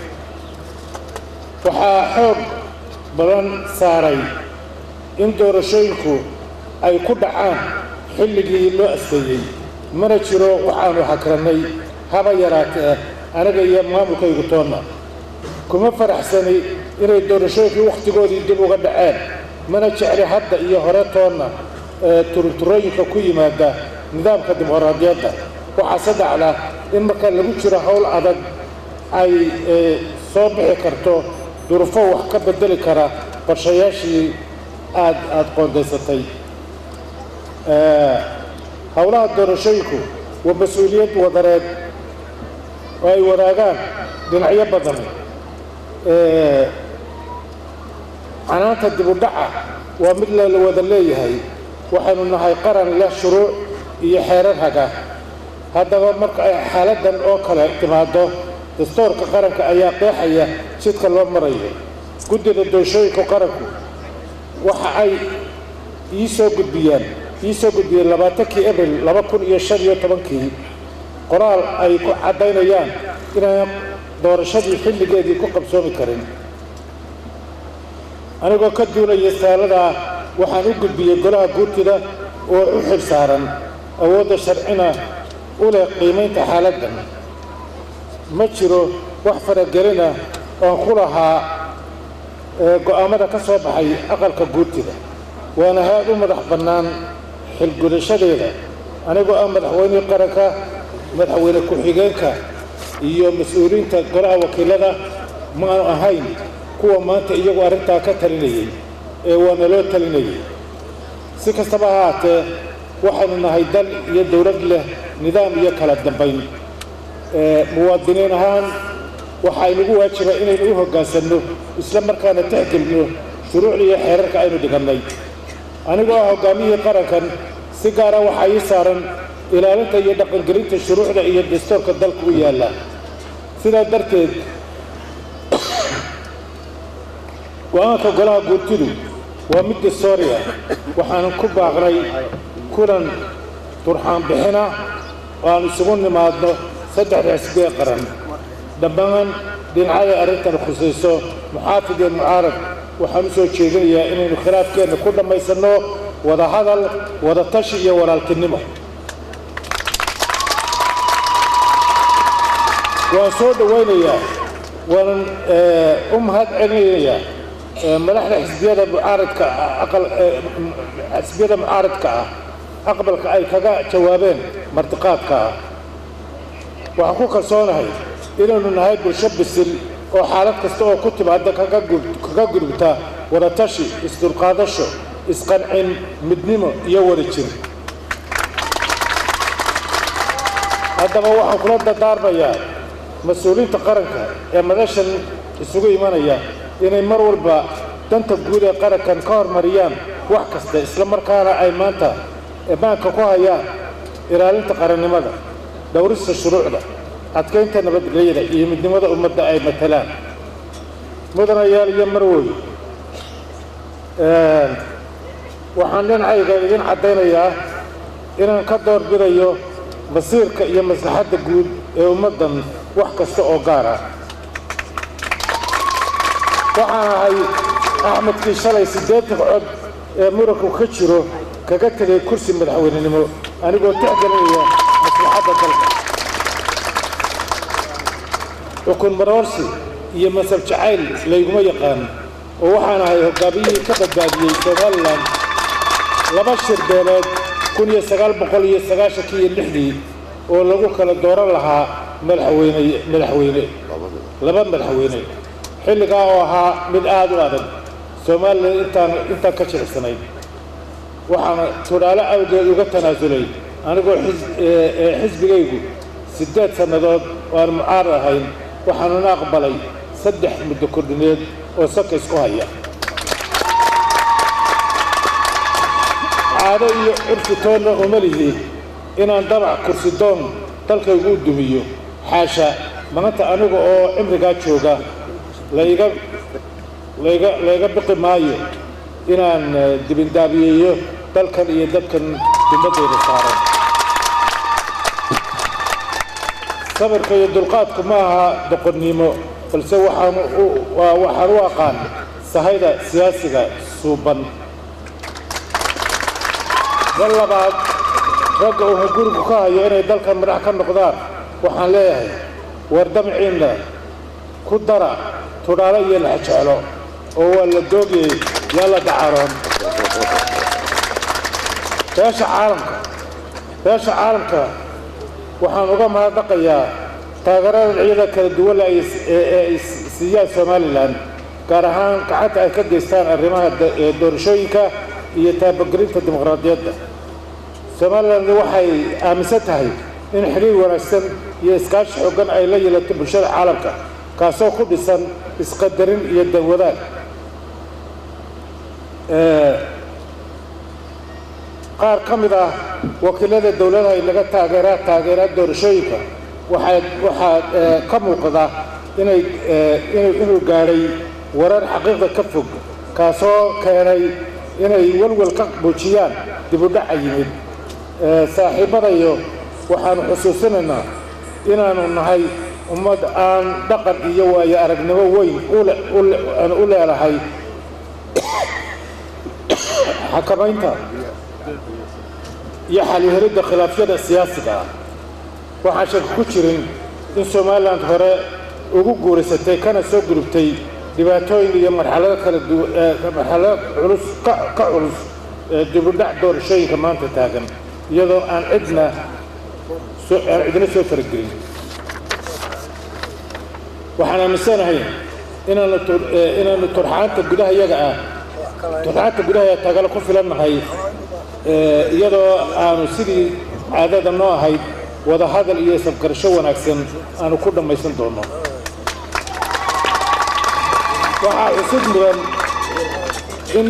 waxaa xoog badan saaray in doorashooyinku ay ku dhacaan xilligii loo asteeyey, mana jiro waxaanu hakrannay haba yaraatee aniga iyo maamulkaygu toonna. Kuma faraxsani inay doorashooyinkii wakhtigoodii dib uga dhaceen, mana jecli hadda iyo hore toonna turunturooyinka ku yimaada nidaamka dimuqraadiyadda. Waxaa saddexda in marka lagu jiro howl adag ay soo bixi karto durufo wax ka bedeli kara qorshayaashii aad qoondaysatay. Howlaha doorashooyinku waa mas-uuliyad wadareed oo ay wadaagaan dhinacyo badan. Canaanta dib u dhaca waa mid la wada leeyahay. Waxaynu nahay qaran leh shuruuc iyo xeerar haga. Haddaba marka ay xaaladdan oo kale timaado, dastuurka qaranka ayaa qeexaya jidka loo marayo. Guddida doorashooyinka qaranku waxa ay ii soo gudbiyeen 20kii Abril 2015kii qoraal ay ku caddaynayaan inaan doorashadii xilligeedii ku qabsoomi karin. Anigoo ka duulaya saaladaa waxaan u gudbiyey golaha guurtida oo u xil saaran awoodda sharcina u leh qiimaynta xaaladdan. Ma jiro wax faragelina oon ku lahaa go'aamada ka soo baxay aqalka guurtida, waana hay-ad u madax bannaan xilgudashadeeda. Anigoo ah madaxweynihii qaranka, madaxweyne ku-xigeenka iyo mas-uuliyiinta golaha wakiilada ma aanu ahayn kuwa maanta iyagu arrintaa ka talinayay ee waana loo talinayay. Si kastaba ha haatee, waxaynu nahay dal iyo dowlad leh nidaam iyo kala dambayn. Muwaadiniin ahaan waxaa inagu waajiba inaynu u hoggaansanno isla markaana tixgelino shuruucda iyo xeerarka aynu dhigannay. Anigoo ah hoggaamiyihii qarankan, si gaara waxaa ii saaran ilaalinta iyo dhaqangelinta shuruucda iyo dastuurka dalka u yaalla. Sidaa darteed go'aanka golaha guurtidu waa mid dastuuri ah. Waxaanan ku baaqnay kulan turxaan bixina oo aan isugu nimaadno saddexda xisbi ee qaran. Dhammaan dhinacyada arrintan khusayso, muxaafid iyo mucaarad, waxaan u soo jeedinayaa inaynu khilaafkeenna ku dhammaysanno wada hadal, wada tashi iyo walaaltinimo. Waan soo dhowaynayaa waanan u mahad celinayaa madaxda xisbiyada mucaaradka aqal xisbiyada mucaaradka ah aqbalka ay kaga jawaabeen martiqaadka ah. Waxaan ku kalsoonahay inaynu nahay bulsho bisil oo xaalad kasta oo ku timaada kaga gudubta wada tashi, isdulqaadasho, isqancin, midnimo iyo wada jir. Haddaba waxaan kula dardaarmayaa mas-uuliyiinta qaranka ee madashan isugu imanaya inay mar walba danta guud ee qarankan ka hormariyaan wax kasta, isla markaana ay maanta maanka ku hayaan ilaalinta qarannimada, dhowrista shuruucda, adkaynta nabadgelyada iyo midnimada ummadda ay matalaan. Mudanayaal iyo marwoy, waxaan dhinacayga idin caddaynayaa inaan ka doorbidayo masiirka iyo maslaxadda guud ee ummaddan wax kasta oo gaar ah. Waxaan ahay Axmedkii shalay 80 cod ee muranku ka jiro kaga tegay kursi madaxweynenimo anigoo tixgelinaya maslaxadda dalka. Xukun maroorsi iyo masab jacayl layguma yaqaan, oo waxaan ahay hoggaamiyihii ka badbaadiyey Somalilan laba shir beeleed 1996 oo lagu kala dooran lahaa madaxweyne. 2 madaxweyne, xilligaa oo ahaa mid aada u adag Somalilan intaan ka jilicsanayd. Waxaana tudhaale awgeed uga tanaasulay anigoo xisbigaygu 8 sannadood oo aan mucaarad ahayn, waxaanuna aqbalay 3 muddo kordhineed oo saka isku haya. Caado iyo curfi toonna uma lihi inaan dabac kursi doon dalkaygu u dumiyo. Xaasha, maanta aniga oo cimrigaa jooga layga biqi maayo inaan dibindaabiyeeyo dalkan iyo dadkan dummadeyda saaran. Sabirka iyo dulqaadku ma aha doqonnimo, balse waxaan u aqaan sahayda siyaasiga suuban. Mar labaad, ragga uu gurigu ka hayo inay dalkan madax ka noqdaan waxaan leeyahay, war damciinna ku dara tudhaale iyo laxjeclo oo waa la doogayey, yaa la dacaroon. Beesha caalamka waxaan uga mahadnaqayaa taageerada dhinacyada kala duwan ee ay siiyaan Somalilan, gaar ahaan gacanta ay ka geystaan arrimaha doorashooyinka iyo taabagelinta dimuqraadiyadda. Somalilan waxay aaminsan tahay in xiriir wanaagsan iyo iskaashi xooggan ay la yeelato bulshada caalamka, kaasoo ku dhisan isqadarin iyo danwadaag. Qaar ka mid ah wakiilada dowladaha inaga taageera doorashooyinka waxaa ka muuqda inuu gaadhay warar xaqiiqda ka fog, kaasoo keenay inay walwal ka muujiyaan dib u dhaca yimid. Saaxiibadayo, waxaanu xusuusinaynaa inaanu nahay ummad aan dhaqan iyo waayo aragnimo weyn aan u leedahay xakamaynta iyo xal u helidda khilaafyada siyaasiga ah. Waxaan shaki ku jirin in Somaliland hore ugu guuraysatay kana soo gudubtay dhibaatooyin iyo marxalado kala marxalado culus ka culus dib u dhac doorashooyinka maanta taagan, iyadoo aan cidna soo faragelin. Waxaan aaminsanahay inaanu turxaanta gudaha iyaga ah turxaanta gudaha tagala ku filannahay, iyadoo aanu sidii caadada noo ahayd wada hadal iyo isafgarasho wanaagsan aanu ku dhammaysan doono. Waxaa xusid mudan in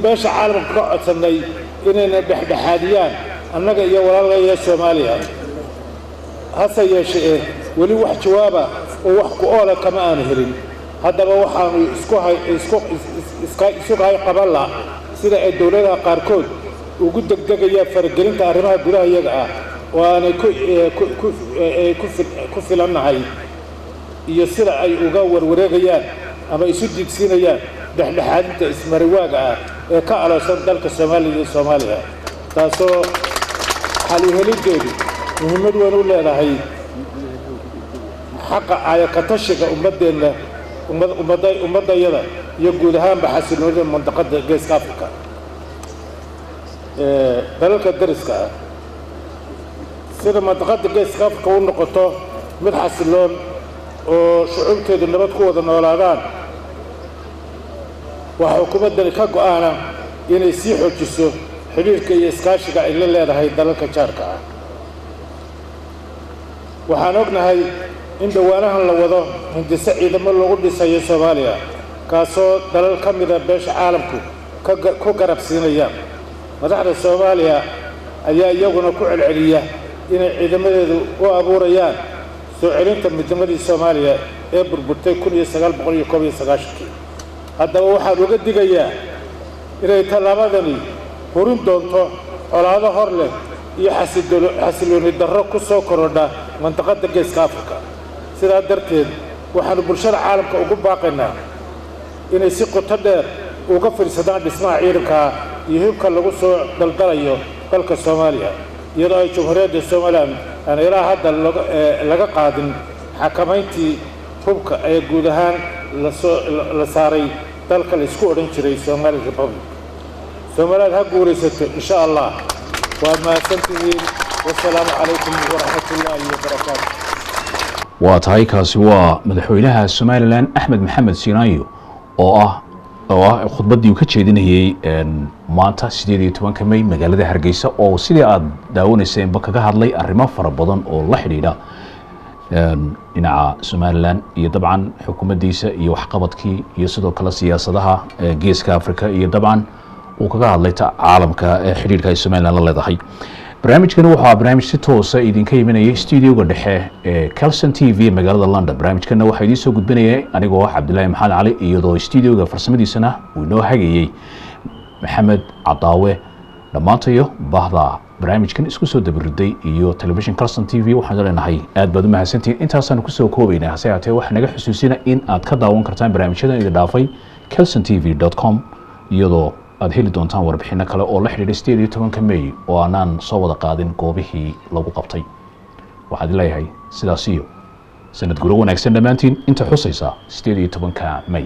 beesha caalamku ka codsannay inayna dhexdhexaadiyaan annaga iyo walaalaya Soomaaliya. Hase yeeshee weli wax jawaaba oo wax ku oola kama aanu helin. Haddaba waxaanu isku hay qaban la sida ay dowladaha qaarkood ugu degdegayaan faragelinta arrimaha gudaha iyaga ah oo aanay ku filannahay, iyo sida ay uga warwareegayaan ama isu diidsiinayaan dhexdhexaadinta ismariwaaga ah ee ka aloosan dalka Soomaaliya iyo Soomaaliya, taasoo xal u heliddeedu muhiimad weyn u leedahay xaqa aayakatashiga ummaddeenna, ummaddayada iyo guud ahaanba xasiloonida mandaqadda Geeska Afrika. Dalalka dariska ah, sida mandaqadda Geeska Afrika u noqoto mid xasiloon oo shucuubteedu nabad ku wada noolaadaan, waxaa xukuumaddani ka go'aana inay sii xoojiso xidhiirka iyo iskaashiga ay la leedahay dalalka jaarka ah. Waxaan ognahay in dhowaanahan la wado hindise ciidamo loogu dhisayo Soomaaliya, kaasoo dalal ka mida beesha caalamku ku garab siinaya. Madaxda Soomaaliya ayaa iyaguna ku celceliya inay ciidamadeedu u abuurayaan soo celinta midnimadii Soomaaliya ee burburtay 1991. Haddaba waxaan uga digayaa inay tallaabadani hurin doonto colaado hor leh iyo xasilooni darro ku soo korodha mandaqadda Geeska Afrika. Sidaa darteed waxaanu bulshada caalamka ugu baaqaynaa inay si qoto dheer uga fiirsadaan dhismaha ciidanka iyo hubka lagu soo daldalayo dalka Soomaaliya, iyadoo ay Jamhuuriyadda Somaliland aan ilaa hadda laga qaadin xakamayntii hubka ee guud ahaan la saaray dalka la isku odhan jiray Somali Republic. Somaliland ha guulaysato insha Allah. Waad mahadsantihiin. Wasalaamu calaykum waraxmatullaahi wabarakaatu. Waa tahay, kaasi waa madaxweynaha Somalilan Axmed Maxamed Sinaayo oo ah khudbaddii uu ka jeedinayey maanta 18-ka May magaalada Hargeysa, oo sidii aad daawaneyseenba kaga hadlay arrimo fara badan oo la xidhiidha dhinaca Somalilan iyo dabcan xukuumaddiisa iyo waxqabadkii iyo sidoo kale siyaasadaha Geeska Africa, iyo dabcan uu kaga hadlay ta caalamka ee xidhiidhka ay Somalilan la leedahay. Barnaamijkani waxaa barnaamij si toosa idinka imanayay studioga dhexe ee Calson TV magaalada London. Barnaamijkana waxaa idiin soo gudbinayay anigoo ah Cabdilaahi Maxamed Cali, iyadoo studioga farsamadiisana uu inoo hagayey Maxamed Cadaawe. Dhammaantayo bahda barnaamijkan isku soo dabariday iyo telefishin Calson TV waxaan leenahay aad baad u mahadsantihiin. Intaasaan kusoo koobaynaa. Hase haatee, waxaa naga xusuusina in aad ka daawan kartaan barnaamijyadan idin dhaafay calsontv.com, iyadoo aad heli doontaan warbixino kale oo la xidhiidha 18-ka May oo aanaan soo wada qaadin goobihii lagu qabtay. Waxaad leeyahay sidaas iyo sanad guro wanaagsan dhammaantiin inta xusaysa 18-ka May.